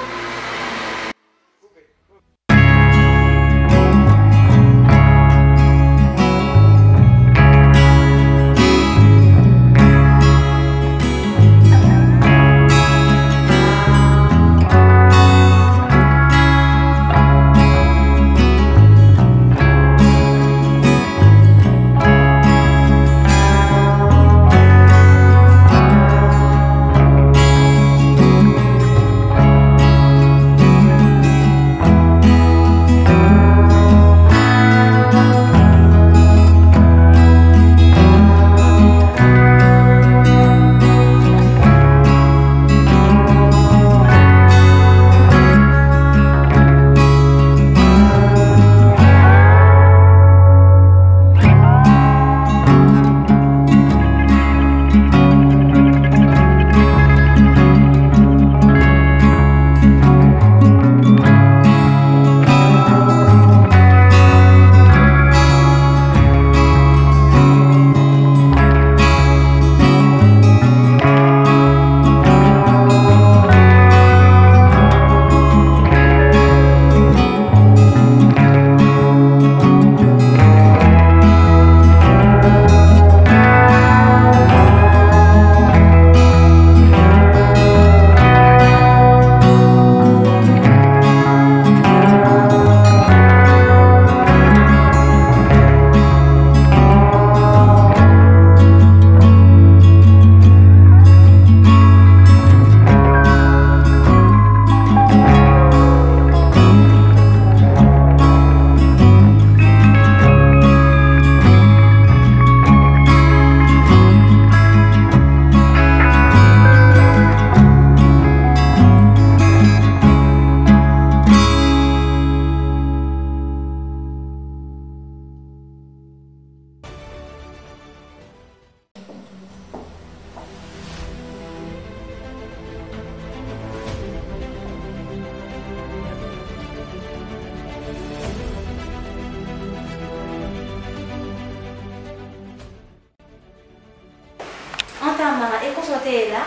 Antama, e konsa w te ye la?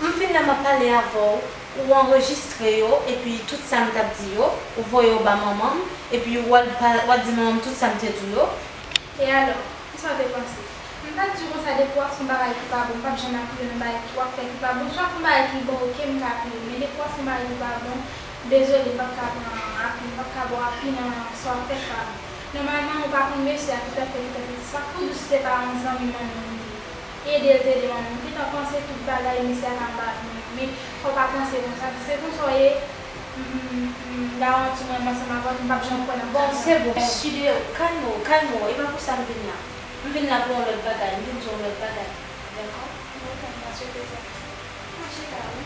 M vin la, m ap pale avè w, ou anrejistre yo, epi tout sa m t ap di yo, ou voye yo ba manman m, epi w al pa, w al di manman m tout sa m te di w yo. E alò? Sa w te panse? M ta di w konsa, depi w ap fè yon bagay ki pa bon, m p ap janm apiye w nan bagay w ap fè ki pa bon. Si w ap fè yon bagay ki bon, oke, m ka apiye w. Men depi w ap fè yon bagay ki pa bon, dezole, m p ap ka pran api, m p ap ka ba w api nan sa w ap fè ki pa bon. Nòmalman, ou pa konn mesye a ki t ap fè, ki t ap fè sa. Sak pi di, si se pa yon zanmi manman m li ye, ede l te ede manman m. M gentan panse tout bagay mesye a ka ba mwen. Men fò w pa panse konsa. Si se konsa w ye, m, m, m, m garanti w, mwen menm ansanm avè w, m p ap janm kwè nan bagay sa. Bon, se bon. Chide, kalme w, kalme w. E pa pou sa m vin la. M vin la pou yon lòt bagay. M vin di w yon lòt bagay. Dakò? Ok, m pa swete sa. Mwen chita, wi.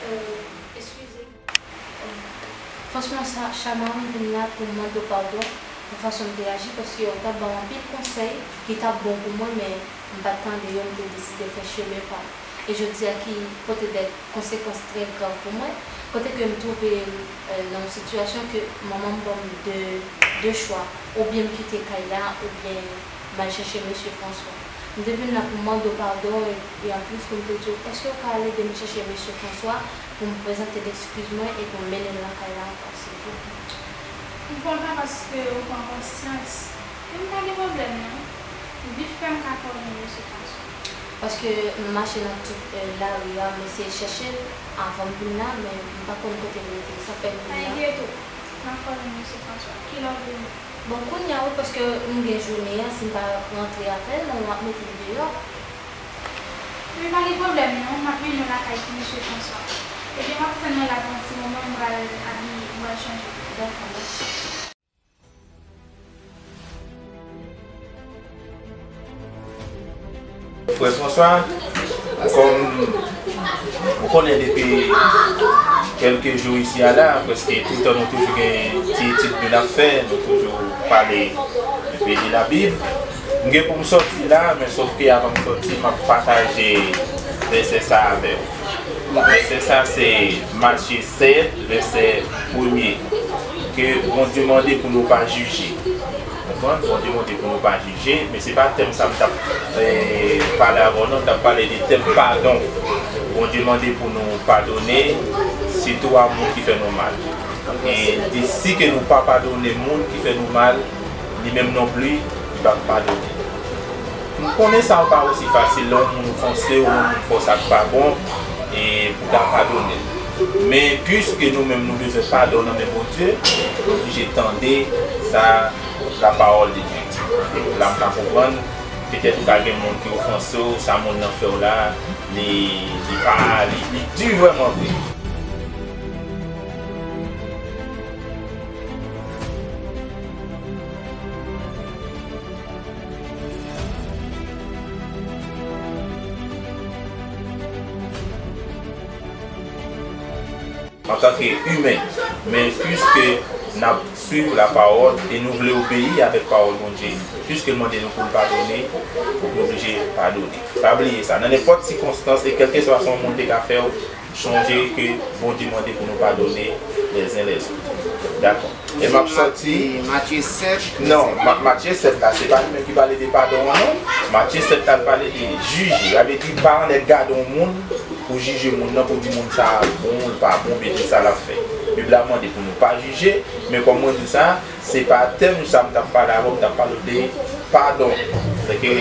Euh, eskize. Franchman, Cha-, Chama, m vin la pou m mande w padon pou fason m te aji, paske w t ap ban m anpil konsèy ki t ap bon pou mwen, men m pa t tande yo, m te deside fè chemen pa m. E jodi a ki pote de konsekans trè grav pou mwen, kote ke m twouve m, eh, nan yon sitiyasyon ke manman m ban m de, de chwa, oubyen m kite kay la, oubyen m al chèche mesye Franswa. M te vin la pou m mande w padon e, e anplis pou m te di w, èske w ka al ede m chèche mesye Franswa pou m prezante l eskiz mwen e pou m mennen l lakay la ankò, silvouplè? M kontan paske ou pran konsyans. Men m pa gen pwoblèm non. Vit fè m ka fè w jwenn mesye Franswa. Paske m mache nan tout, eh, lari a, m eseye chèche l avan m vin la, men m pa konn kote l rete. Sa fè m vin la. Pa enkyete w. M ap fè w jwenn mesye Franswa. Kilè w vini? Bon, kounye a wi, paske m gen jounen an, si m pa rantre avè l, non, m ap mete l deyò. Men pa gen pwoblèm non, m ap mennen w lakay pou mesye Franswa. Ebyen, w ap tann mwen la pou yon ti moman, m pral abiye, m pral chanje. Dakò, mèsi. Frè Franswa, kòm ou konnen depi kèlke jou isi a la, prèske toutan nou toujou gen ti etid nou n ap fè, nou toujou pale de Labib. M gen pou m sòti la, men sòf ke avan m sòti, m ap pataje vèsè sa avè w. Vèsè sa se Matye sèt, vèsè premye, ke Bondye mande pou nou pa jije. Konprann? Bondye mande pou nou pa jije, men se pa tèm sa m t ap, eh, pale avè w non, m t ap pale de tèm padon. Bondye mande pou nou padone, sitou a moun ki fè nou mal. E di si ke nou pa padone moun ki fè nou mal, li menm non pli, li p ap padone. M konnen sa pa osi fasil lè yon moun ofanse w, yon moun fè w sa k pa bon, e pou w ta padone l. Men piske nou menm nou bezwen padon nan men Bondye, nou oblije tande sa la parole de Dieu di. La m ka konprann, petèt ou ka gen moun ki ofanse w, sa moun nan fè w la, li, li pa, li, li di vrèman vre. Antanke imen, men piske n ap suiv lapawòl e nou vle obeyi avèk pawòl Bondye, piske l mande nou pou n padone, fòk nou oblije padone. Pa bliye sa, nan nenpòt sikonstans e kèlkeswa sa yon moun te ka fè w, sonje ke Bondye mande pou nou padone les uns les autres. Dakò. E m ap sòti. Matye sèt. Non, Ma-, Matye sèt la, se pa li menm ki pale de padon an, non. Matye sèt la, l pale de jije. Sa vle di, pa anlè gade yon moun pou jije moun nan, pou di moun sa a bon, l pa bon, oubyen ki sa l ap fè. Bib la mande pou nou pa jije, men kòm mwen di sa, se pa tèm sa m t ap pale avè w, m t ap pale w de padon. Se ke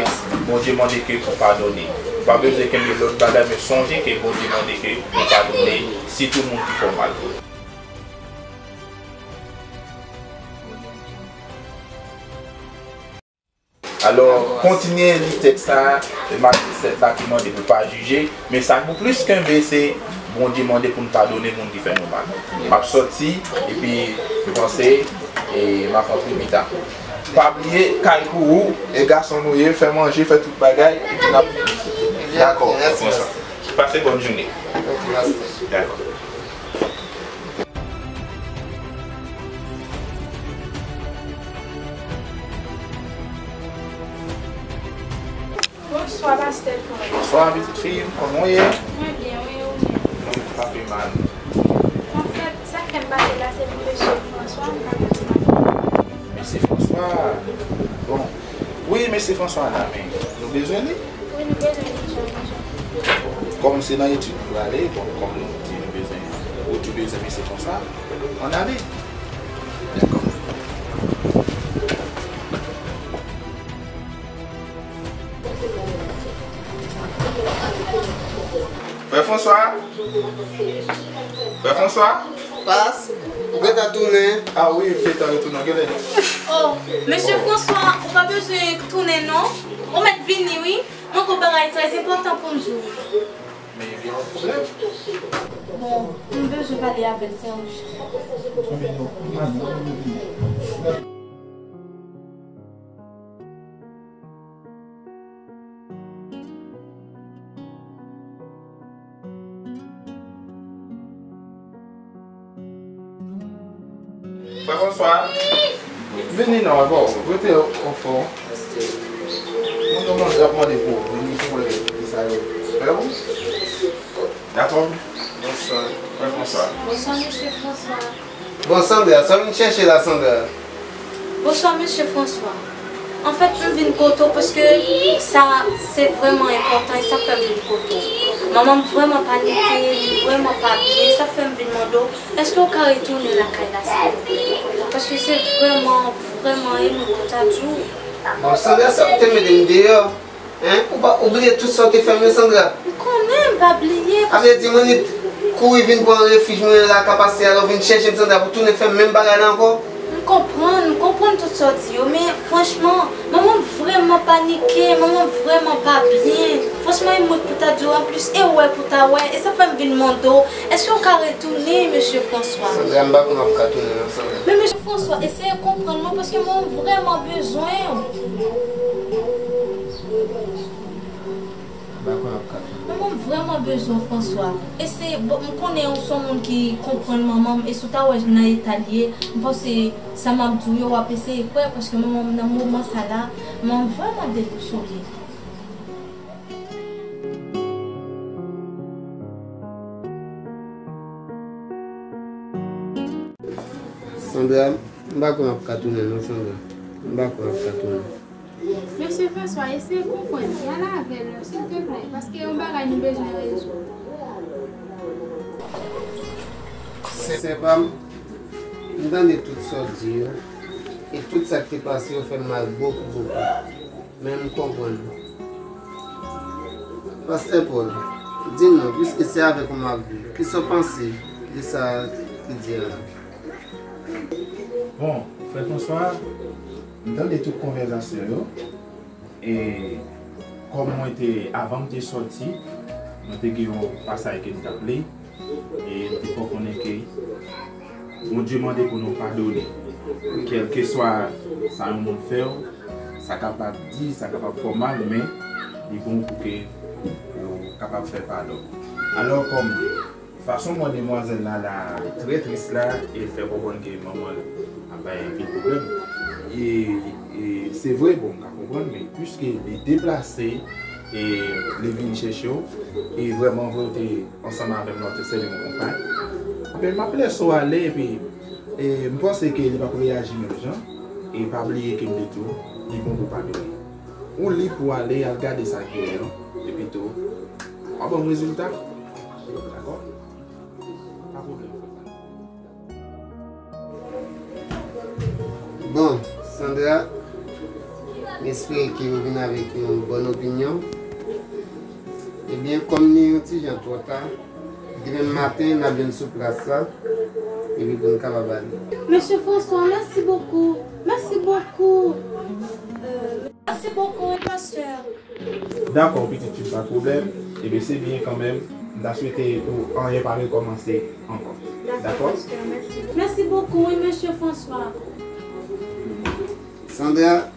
Bondye mande ke pou padone. Ou pa bezwen kenbe lòt bagay, men sonje ke Bondye mande ke pou padone, sitou moun ki fè w mal. Alò, kontinye li tèks sa a, e Matye sèt la ki mande pou pa jije, men sa k pou plis kenbe, se Bondye mande pou n padone moun ki fè nou mal. M ap sòti, epi m panse, e m ap rantre pita. Pa bliye, kay pou ou, e gason nou ye, fè manje, fè tout bagay, epi n ap... Dakò, mèsi. Pase bòn jounen. Ok, mèsi. Dakò. Bonswa, pastè Paul. Bonswa, pitit fi m, kòman w ye? Mwen byen, wi, ou menm? Mwen pa pi mal. Anfèt, sa k fè m pase la, se pou mesye Franswa, m pa konn si m ap... Mesye Franswa? Bon. Wi, mesye Franswa la, men nou bezwen li? Wi, nou bezwen li, jan, jan. Kòm se nan etid nou prale, bon, kòm nou di nou bezwen retounen Mezanmi, se konsa. Ann ale. Dakò. Frè François? Frè François? Pas, ou gentan tounen? A wi, m gentan retounen, w genlè. Oh, mesye François, ou pa bezwen tounen non. Ou mèt vini wi. Mwen gon bagay trè enpòtan pou m di w. Men gen yon pwoblèm. Bon, m bezwen pale avè l, Serge. Frè François, vini non, bò, rete anfòm. Moun yo mande, ap mande pou ou, vini pou wè kisa yo fè ou. Dakò. Bonswa, frè François. Bonswa, mesye François. Bon, Sandra, sa w vin chèche la, Sandra? Bonswa, mesye François. Anfèt, m vin kote w paske sa se vrèman enpòtan e sa fè m vin kote w. Manman m vrèman panike, li vrèman pa byen, sa fè m vin mande w, èske w ka retounen lakay la, silvouplè? Paske se vrèman, vrèman, e mwen kontan di w. Bon, Sandra, sa w te mete m deyò? Hein? Ou pa, ou bliye tout sa w te fè m yo, Sandra? M konnen m pa bliye. A vle di, mwen ni kouri vin pran refij mwen la, ka pase, alò w vin chèche m, Sandra, pou tounen fè m menm bagay la ankò? M konprann, m konprann tout sa w di yo, men franchman, manman m vrèman panike, manman m vrèman pa byen. Franchman, e mwen k pou ta di w anplis, e ou wè pou ta wè, e sa fè m vin mande w, èske w ka retounen, mesye François? Sandra, m pa kwè m ap ka tounen non, Sandra. Men mesye François, eseye konprann mwen, paske manman m vrèman bezwen w. M pa kwè m ap ka tounen. Manman m vrèman bezwen w, François. Eseye, bon, m konnen ou se yon moun ki konprann manman m, e si w ta wè nan eta l ye, m panse sa m ap di w yo, w ap eseye kwè, paske manman m nan moman sa la, manman m vrèman debouchole. Sandra, m pa kwè m ap ka tounen non, Sandra. M pa kwè m ap ka tounen. Mesye François, eseye konprann li. Al avè l non, silteplè, paske yon bagay nou bezwen rezoud. Sè pa m, m tande tout sa w di yo, e tout sa k te pase yo fè m mal bokou, bokou. Men m konprann. Pastè Paul, di m non, piske se avèk ou m ap viv, kisa w panse de sa ki di a la? Bon, frè François, m tande tout konvèsasyon yo, e kòm mwen te, avan m te sòti, mwen te gen yon pasaj ke m t ap li, e m te fè w konnen ke Bondye mande pou nou padone. Kèlkeswa sa yon moun fè w, sa kapab di, sa kapab fè w mal, men li bon pou ke ou kapab fè padon. Alò, kòm fason mwen demwazèl la, la trè tris la, e fè konprann ke manman l ap bay anpil pwoblèm. E, e se vre, bon, m ka konprann, men piske li deplase, e li vin chèche w, e vrèman vre, w te ansanm avè m, w te sèvi m konpay. Ebyen, m ap lèse w ale, epi, e, m panse ke li p ap reyaji menm jan. E pa bliye ke m te di w, li bon pou padone. Ou lib pou ale, al gade sa k dèyè w, epi tou, w a ban m rezilta. Dakò? Pa pwoblèm. Bon, Sandra, m espere ke ou vin avèk yon bòn opinyon. Ebyen, kòm li yon ti jan twò ta, demen maten, n ap jwenn sou plas la, epi pou n kapab ale. Mesye François, mèsi bokou. Mèsi bokou. Euh, mèsi bokou, wi, pastè. Dakò, pitit fi, pa pwoblèm. Ebyen, se byen kanmenm. M ta swete pou anyen pa rekòmanse ankò. Dakò, dakò? Pastè, mèsi. Mèsi bokou, wi, mesye François. Sandra,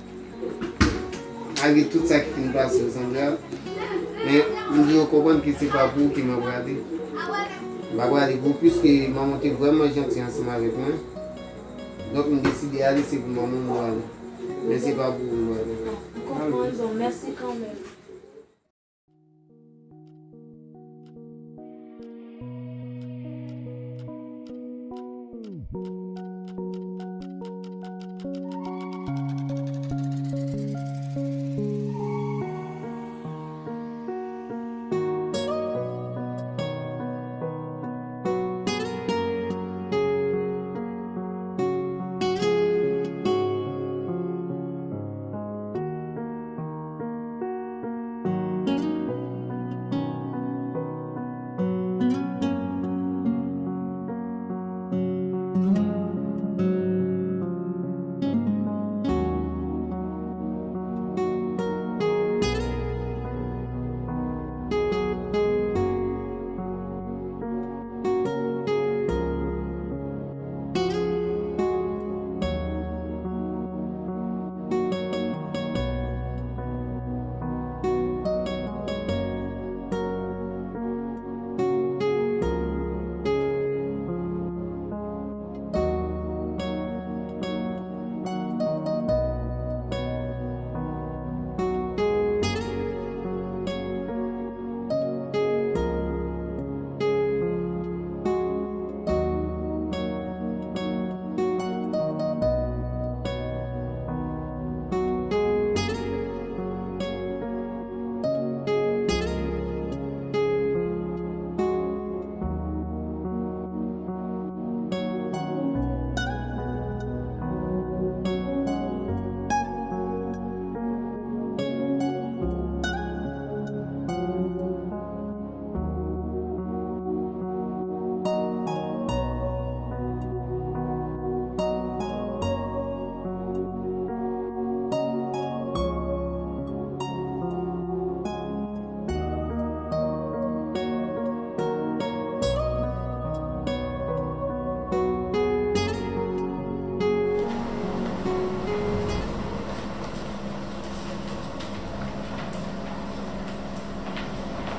malgre tout sa ki fin pase yo, Sandra, men m vle w konprann ke se pa pou ou ke m ap prale. M pa prale pou ou, piske manman w te vrèman janti ansanm avèk mwen. Donk, m deside ale, se pou manman m prale. Men se pa pou ou m prale. M konprann, bon, mèsi kanmenm.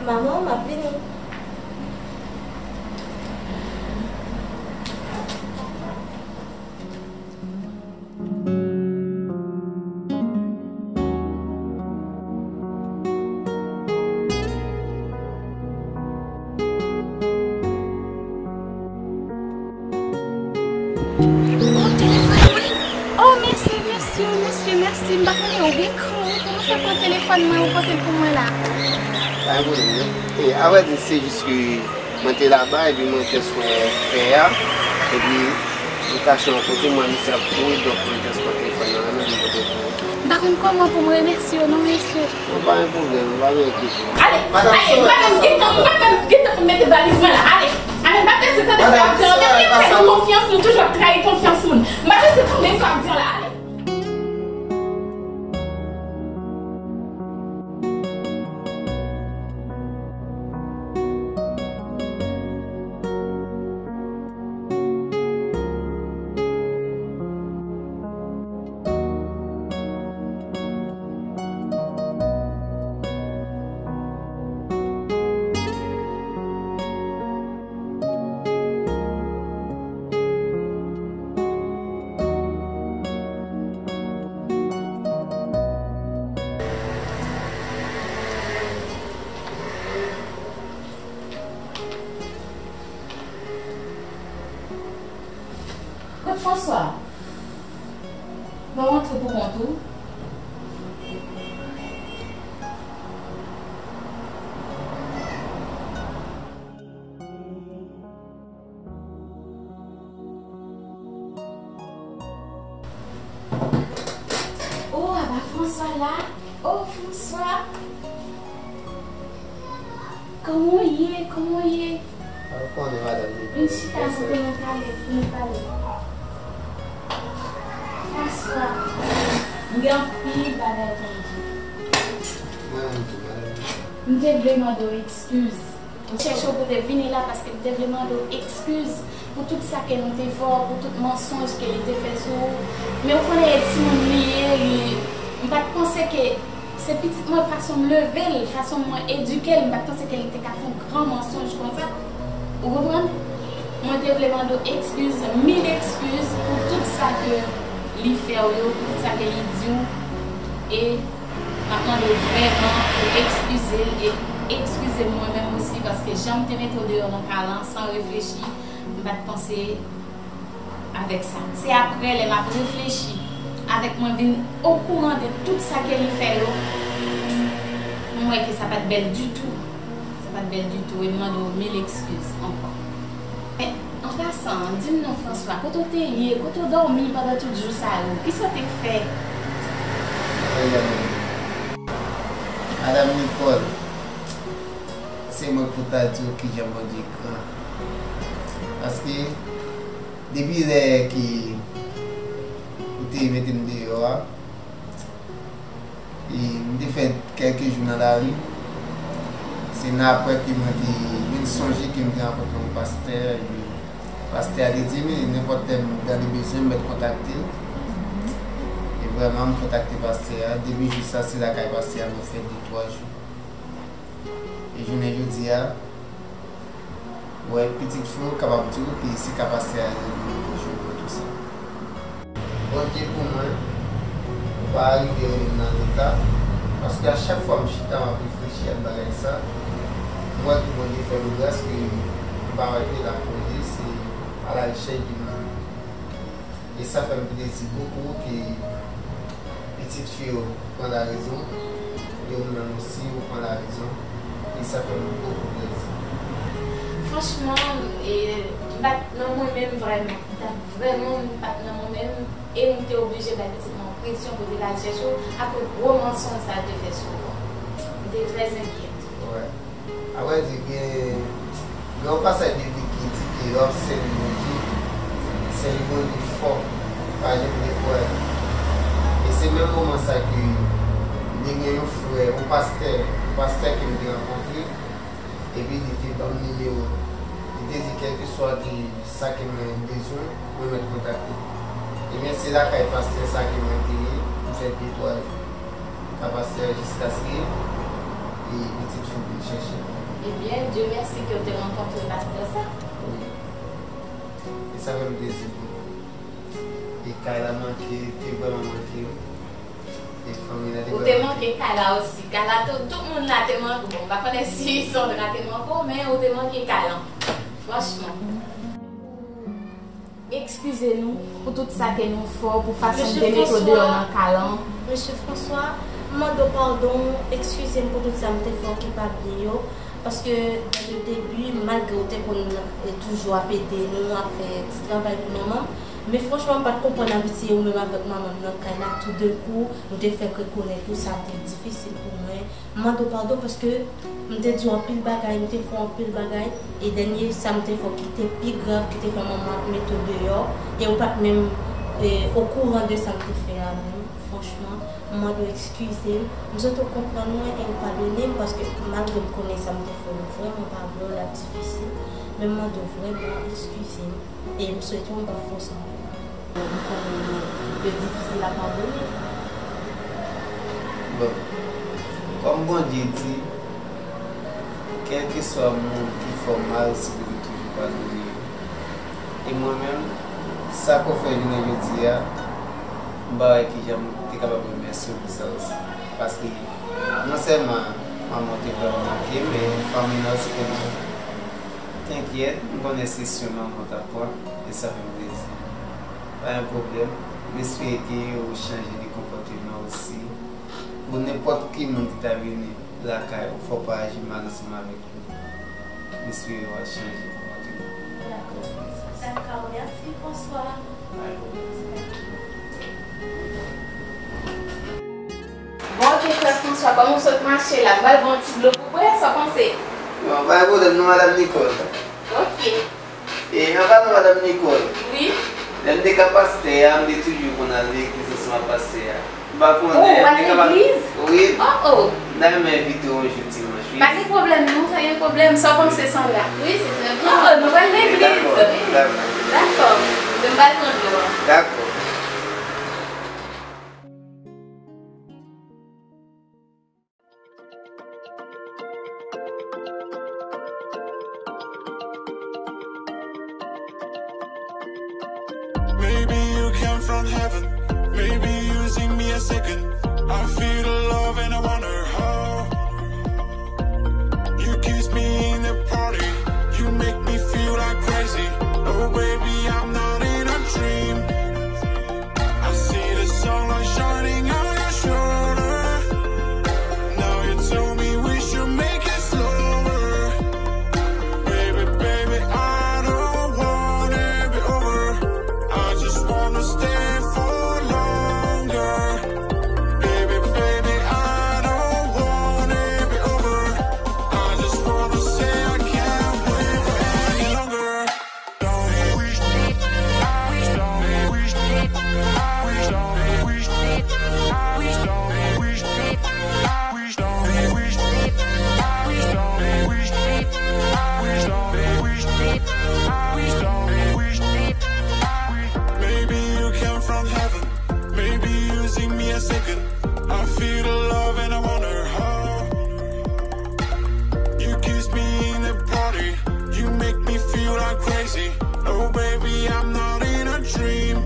Manman, m ap vini. Oh, telefòn mwen. Oh, mèsi, mèsi, mèsi, mèsi. M pa konnen ou gen kran, wi. Kòman w fè pran telefòn mwen, ou pote l pou mwen la? Pa gen pwoblèm, non. E, avrèdi, se jis ke mwen te laba, epi mwen jis wè fè a, epi m kache yon kote, m wè misye ap kouri, donk mwen jis pran telefòn nan men m, mwen pote l pou ou. M pa konn kòman pou m remèsye w, non, mesye. Bon, pa gen pwoblèm, pa gen enkyete. Ale, ale, m pa menm gen tan, m pa menm gen tan pou m mete valiz mwen la. Ale, ale, m pa prese tande sa w ap di an. Menm lè m fè nou konfyans, nou toujou ap trayi konfyans moun. M pa prese tande sa w ap di an la. Ale. Kot François? Bon, w antre pou kont ou. Oh, apa François la? Oh, François. Kòman w ye? Kòman w ye? Ou konnen, madanm Nicole. Vin chita pou nou pale, pou nou pale. François, m gen anpil bagay pou m di w. Mwen menm tou, madanm Nicole. M te vle mande w ekskiz. M chèche w pou te vini la paske m te vle mande w ekskiz pou tout sa ke nou te fè w, pou tout mansonj ke li te fè sou ou. Men w konnen e timoun li ye, li, m pa t panse ke se pitit mwen, fason m leve l, fason mwen edike l, m pa t panse ke li te ka fè yon gran mansonj konsa. Ou konprann? Mwen te vle mande w ekskiz, mil ekskiz pou tout sa ke li fè w yo, pou tout sa ke li di w. E m ap mande w vrèman pou w ekskize l e ekskize m mwen menm osi, paske jan m te mete w deyò nan kay lan san reflechi, m pa t panse avèk sa. Se aprè lè m ap reflechi, avèk mwen vin okouran de tout sa ke li fè yo, m wè ke sa pa t bèl ditou. Sa pa t bèl ditou e m mande w mil ekskiz ankò. Men, an pasan, di m non, François, kote w te ye? Kote w dòmi pandan tout jou sa yo? Kisa w te fè? Madanm Nicole, se mwen pou ta di w kijan Bondye gran. Paske, depi lè ke ou te mete m deyò a, e m te fè kèlke jou nan lari. Se nan apre ke mwen te vin sonje ke m te rankontre yon pastè, e pastè a te di m, nenpòt lè m gade bezwen, m mèt kontakte l. E vrèman, m kontakte pastè a. Depi jou sa, se lakay pastè a mwen fè de twa jou. E jounen jodi a, wè, pitit fi w kapab di w ke se ka pastè a rele m pou jwe pou tou sa. Bondye pou mwen, ou pa rive rele m nan leta, paske a chak fwa m chita, m ap reflechi ak bagay sa, m wè ke Bondye fè m gras ke m pa rete lapolis e a la rechèch de moun. E sa fè m plezi bokou ke pitit fi w pran larezon, e ou menm osi ou pran larezon, e sa fè m bokou plezi. Franchman, e, m pa t nan mwen menm vrèman. M t ap vrèman, m pa t nan mwen menm, e m te oblije bay pitit mwen presyon pou te al chèche w akoz gwo mansonj sa l te fè sou ou. M te trè enkyèt. Wè. Avrèdi, gen, gen yon pasaj biblik ki di ke lè w ap sèvi Bondye, sèvi Bondye fò, pa janm dekouraje. E se menm moman sa ke m te gen yon frè, yon pastè, yon pastè ke m te rankontre, epi li te ban m nimewo l. Li te di, kèlkeswa ki sa ke mwen bezwen, mwen mèt kontakte. Ebyen, se lakay pastè sa ke mwen te ye, m fè de twa jou. Ka pastè a jiskaske, Pitit fi w vin chèche. Ebyen, Dye mèsi ke w te rankontre pastè sa. Wi. E sa fè m plezi pou ou. E kay la manke, te vrèman manke, wi. E fanmi nan te vrèman manke. Ou te manke kay la osi. Kay la, tout, tout moun la te manke w. Bon, m pa konnen si Sandra te manke w, men ou te manke kay lan. Franchman. Eskize nou pou tout sa ke nou fè w, pou fason n te mete w deyò nan kay lan. Mesye François, m mande w padon, eskize m pou tout sa m te fè w ki pa byen yo, paske dan le debi, malgre w te konn, e, toujou ap ede nou, ap fè ti travay pou manman m, men franchman, m pa t konprann amitye ou menm avèk manman m nan kay la, toudenkou, nou te fèk rekonèt ou, sa te difisil pou mwen. M mande w padon paske m te di w anpil bagay, m te fè w anpil bagay, e dènye sa m te fè w ki te pi grav, ki te fè manman ap mete w deyò, e ou pa t menm, e, okouran de sa m te fè a menm, franchman, m mande w eskize m. M swete w konprann mwen e w padone m, paske malgre m konnen sa m te fè w vrèman pa bon, l ap difisil, men m mande w vrèman eskize m. E m swete w pa fòse anpil. M konnen li difisil a padone. Bon, kòm Bondye di, kèlkeswa moun ki fè w mal, se pou li toujou padone yo. E mwen menm, sa ke w fè jounen jodi a, m pa wè kijan m te kapab remèsye w pou sa osi. Paske non sèlman manman w te vrèman manke, men fanmi nan osi te manke. Enkyèt, m konnen se swen manman w t ap pran, e sa fè m plezi. Pa gen pwoblèm, m espere ke ou chanje de konpòteman osi. Pou nenpòt ki moun ki ta vini lakay ou, fò w pa aji mal ansanm avèk yo. M espere w a chanje konpòteman. Dakò. Dakò, mèsi, bonswa. Pa gen pwoblèm. Bon, ok, frè François, kòman w sot mache la? M pral ba w yon ti dlo pou w bwè, sa w panse? Bon, pa gen pwoblèm non, madanm Nicole. Ok. E, an palan madanm Nicole, wi, lè m te ka pastè a, m te toujou konn al legliz ansanm ak pastè a. M pa konnen, oh, w al legliz? Wi. Oh, oh. M ta renmen envite w yon jou dimanch, wi. Pa gen pwoblèm non, pa gen pwoblèm. Sa w panse, Sandra? Wi, se trè byen. Oh, oh, nou pral legliz. Dakò, dakò. Dakò. M pral pran dlo a. Dakò. Maybe you came from heaven. Maybe you sing me a second. I feel the love and I wonder how. You kiss me in the party. You make me feel like crazy. Oh, baby, I'm not in a dream. I see the sunlight shining on your shoulder. Now you tell me we should make it slower. Baby, baby, I don't want it be over. I just wanna stay for longer. Baby, baby, I don't want it be over. I just wanna say I can't wait for any longer. Maybe you came from heaven. Maybe you sing me a second. I feel the love and I wonder how. You kiss me in the party. You make me feel like crazy. Oh, baby, I'm not in a dream.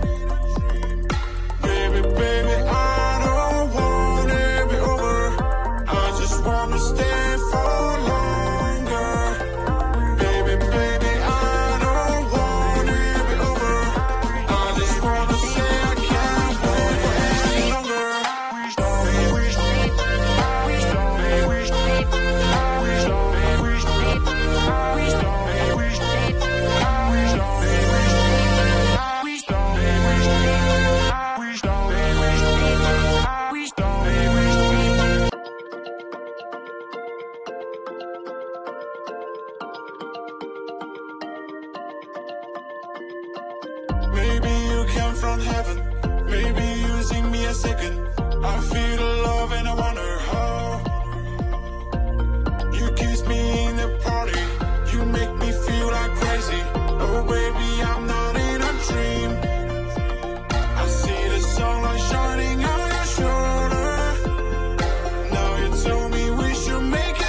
Baby, baby, I don't want it be over. I just wanna stay for longer. Baby, baby, I don't want it be over. I just wanna say I can't wait for any longer. Maybe you came from heaven. Maybe you sing me a second. I feel the love and I wonder how. You kiss me in the party. You make me feel like crazy. Oh, baby, I'm not in a dream. I see the sunlight shining on your shoulder. Now you tell me we should make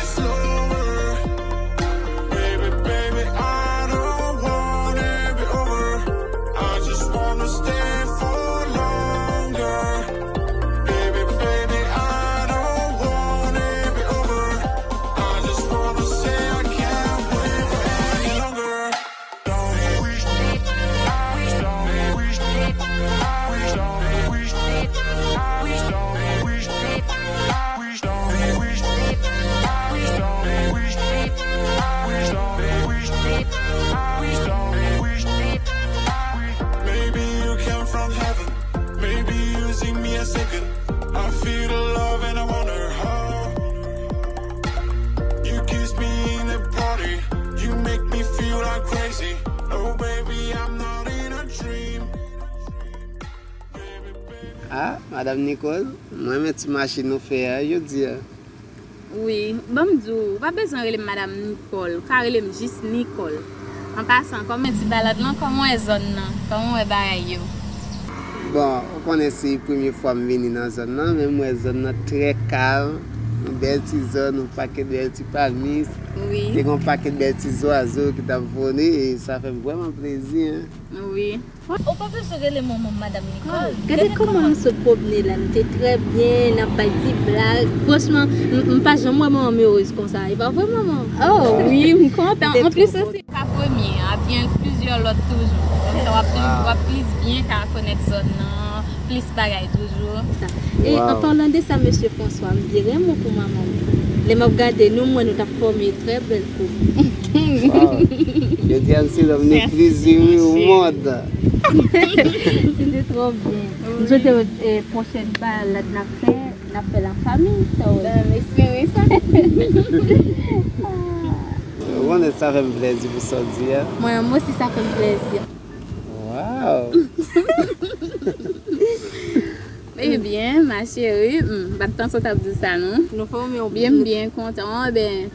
Madanm Nicole, mwen renmen ti mache nou fè a jodi a. Wi, ban m di w, ou pa bezwen rele m Madanm Nicole, ou ka rele m jis Nicole. An pasan, kòman ti balad lan, kòman w wè zòn nan, kòman w wè bagay yo? Bon, ou konnen se premye fwa m vini nan zòn nan, men m wè zòn nan trè kalm, yon bèl ti zòn, yon pakèt bèl ti palmis, Wi, te gen yon pakèt bèl ti zwazo ki t ap vole, e sa fè m vrèman plezi, en. Wi. Ou pa bezwen rele manman m Madanm Nicole. Gade kòman m sot pwomne la, nou te trè byen, n ap bay ti blag. Franchman, m m pa janm wè manman m erez konsa. E pa vre, manman? Oh, wi, m kontan. Te Anplis, twò se pa premye a, gen plizyè lòt toujou. Konsa w ap toujou, w ap plis byen ka konèt zòn nan, plis bagay toujou. E an palan de sa, mesye François, m byen renmen w pou manman m. Lè m ap gade nou, m wè nou t ap fòme trè bèl koup. Wow. Jodi a, m se lòm le pli iri au monde. Se te twò byen. M swete w e pwochèn balad n ap fè, n ap fè l an fanmi, sa w wè. M espere sa. Ou konnen sa fè m plezi pou sa w di a. Mwen, mwen osi, sa fè m plezi. Wow. Ebyen, ma chérie, m pa t panse w t ap di sa, non. Nou fòme yon Byen, m byen kontan. Bon, ben,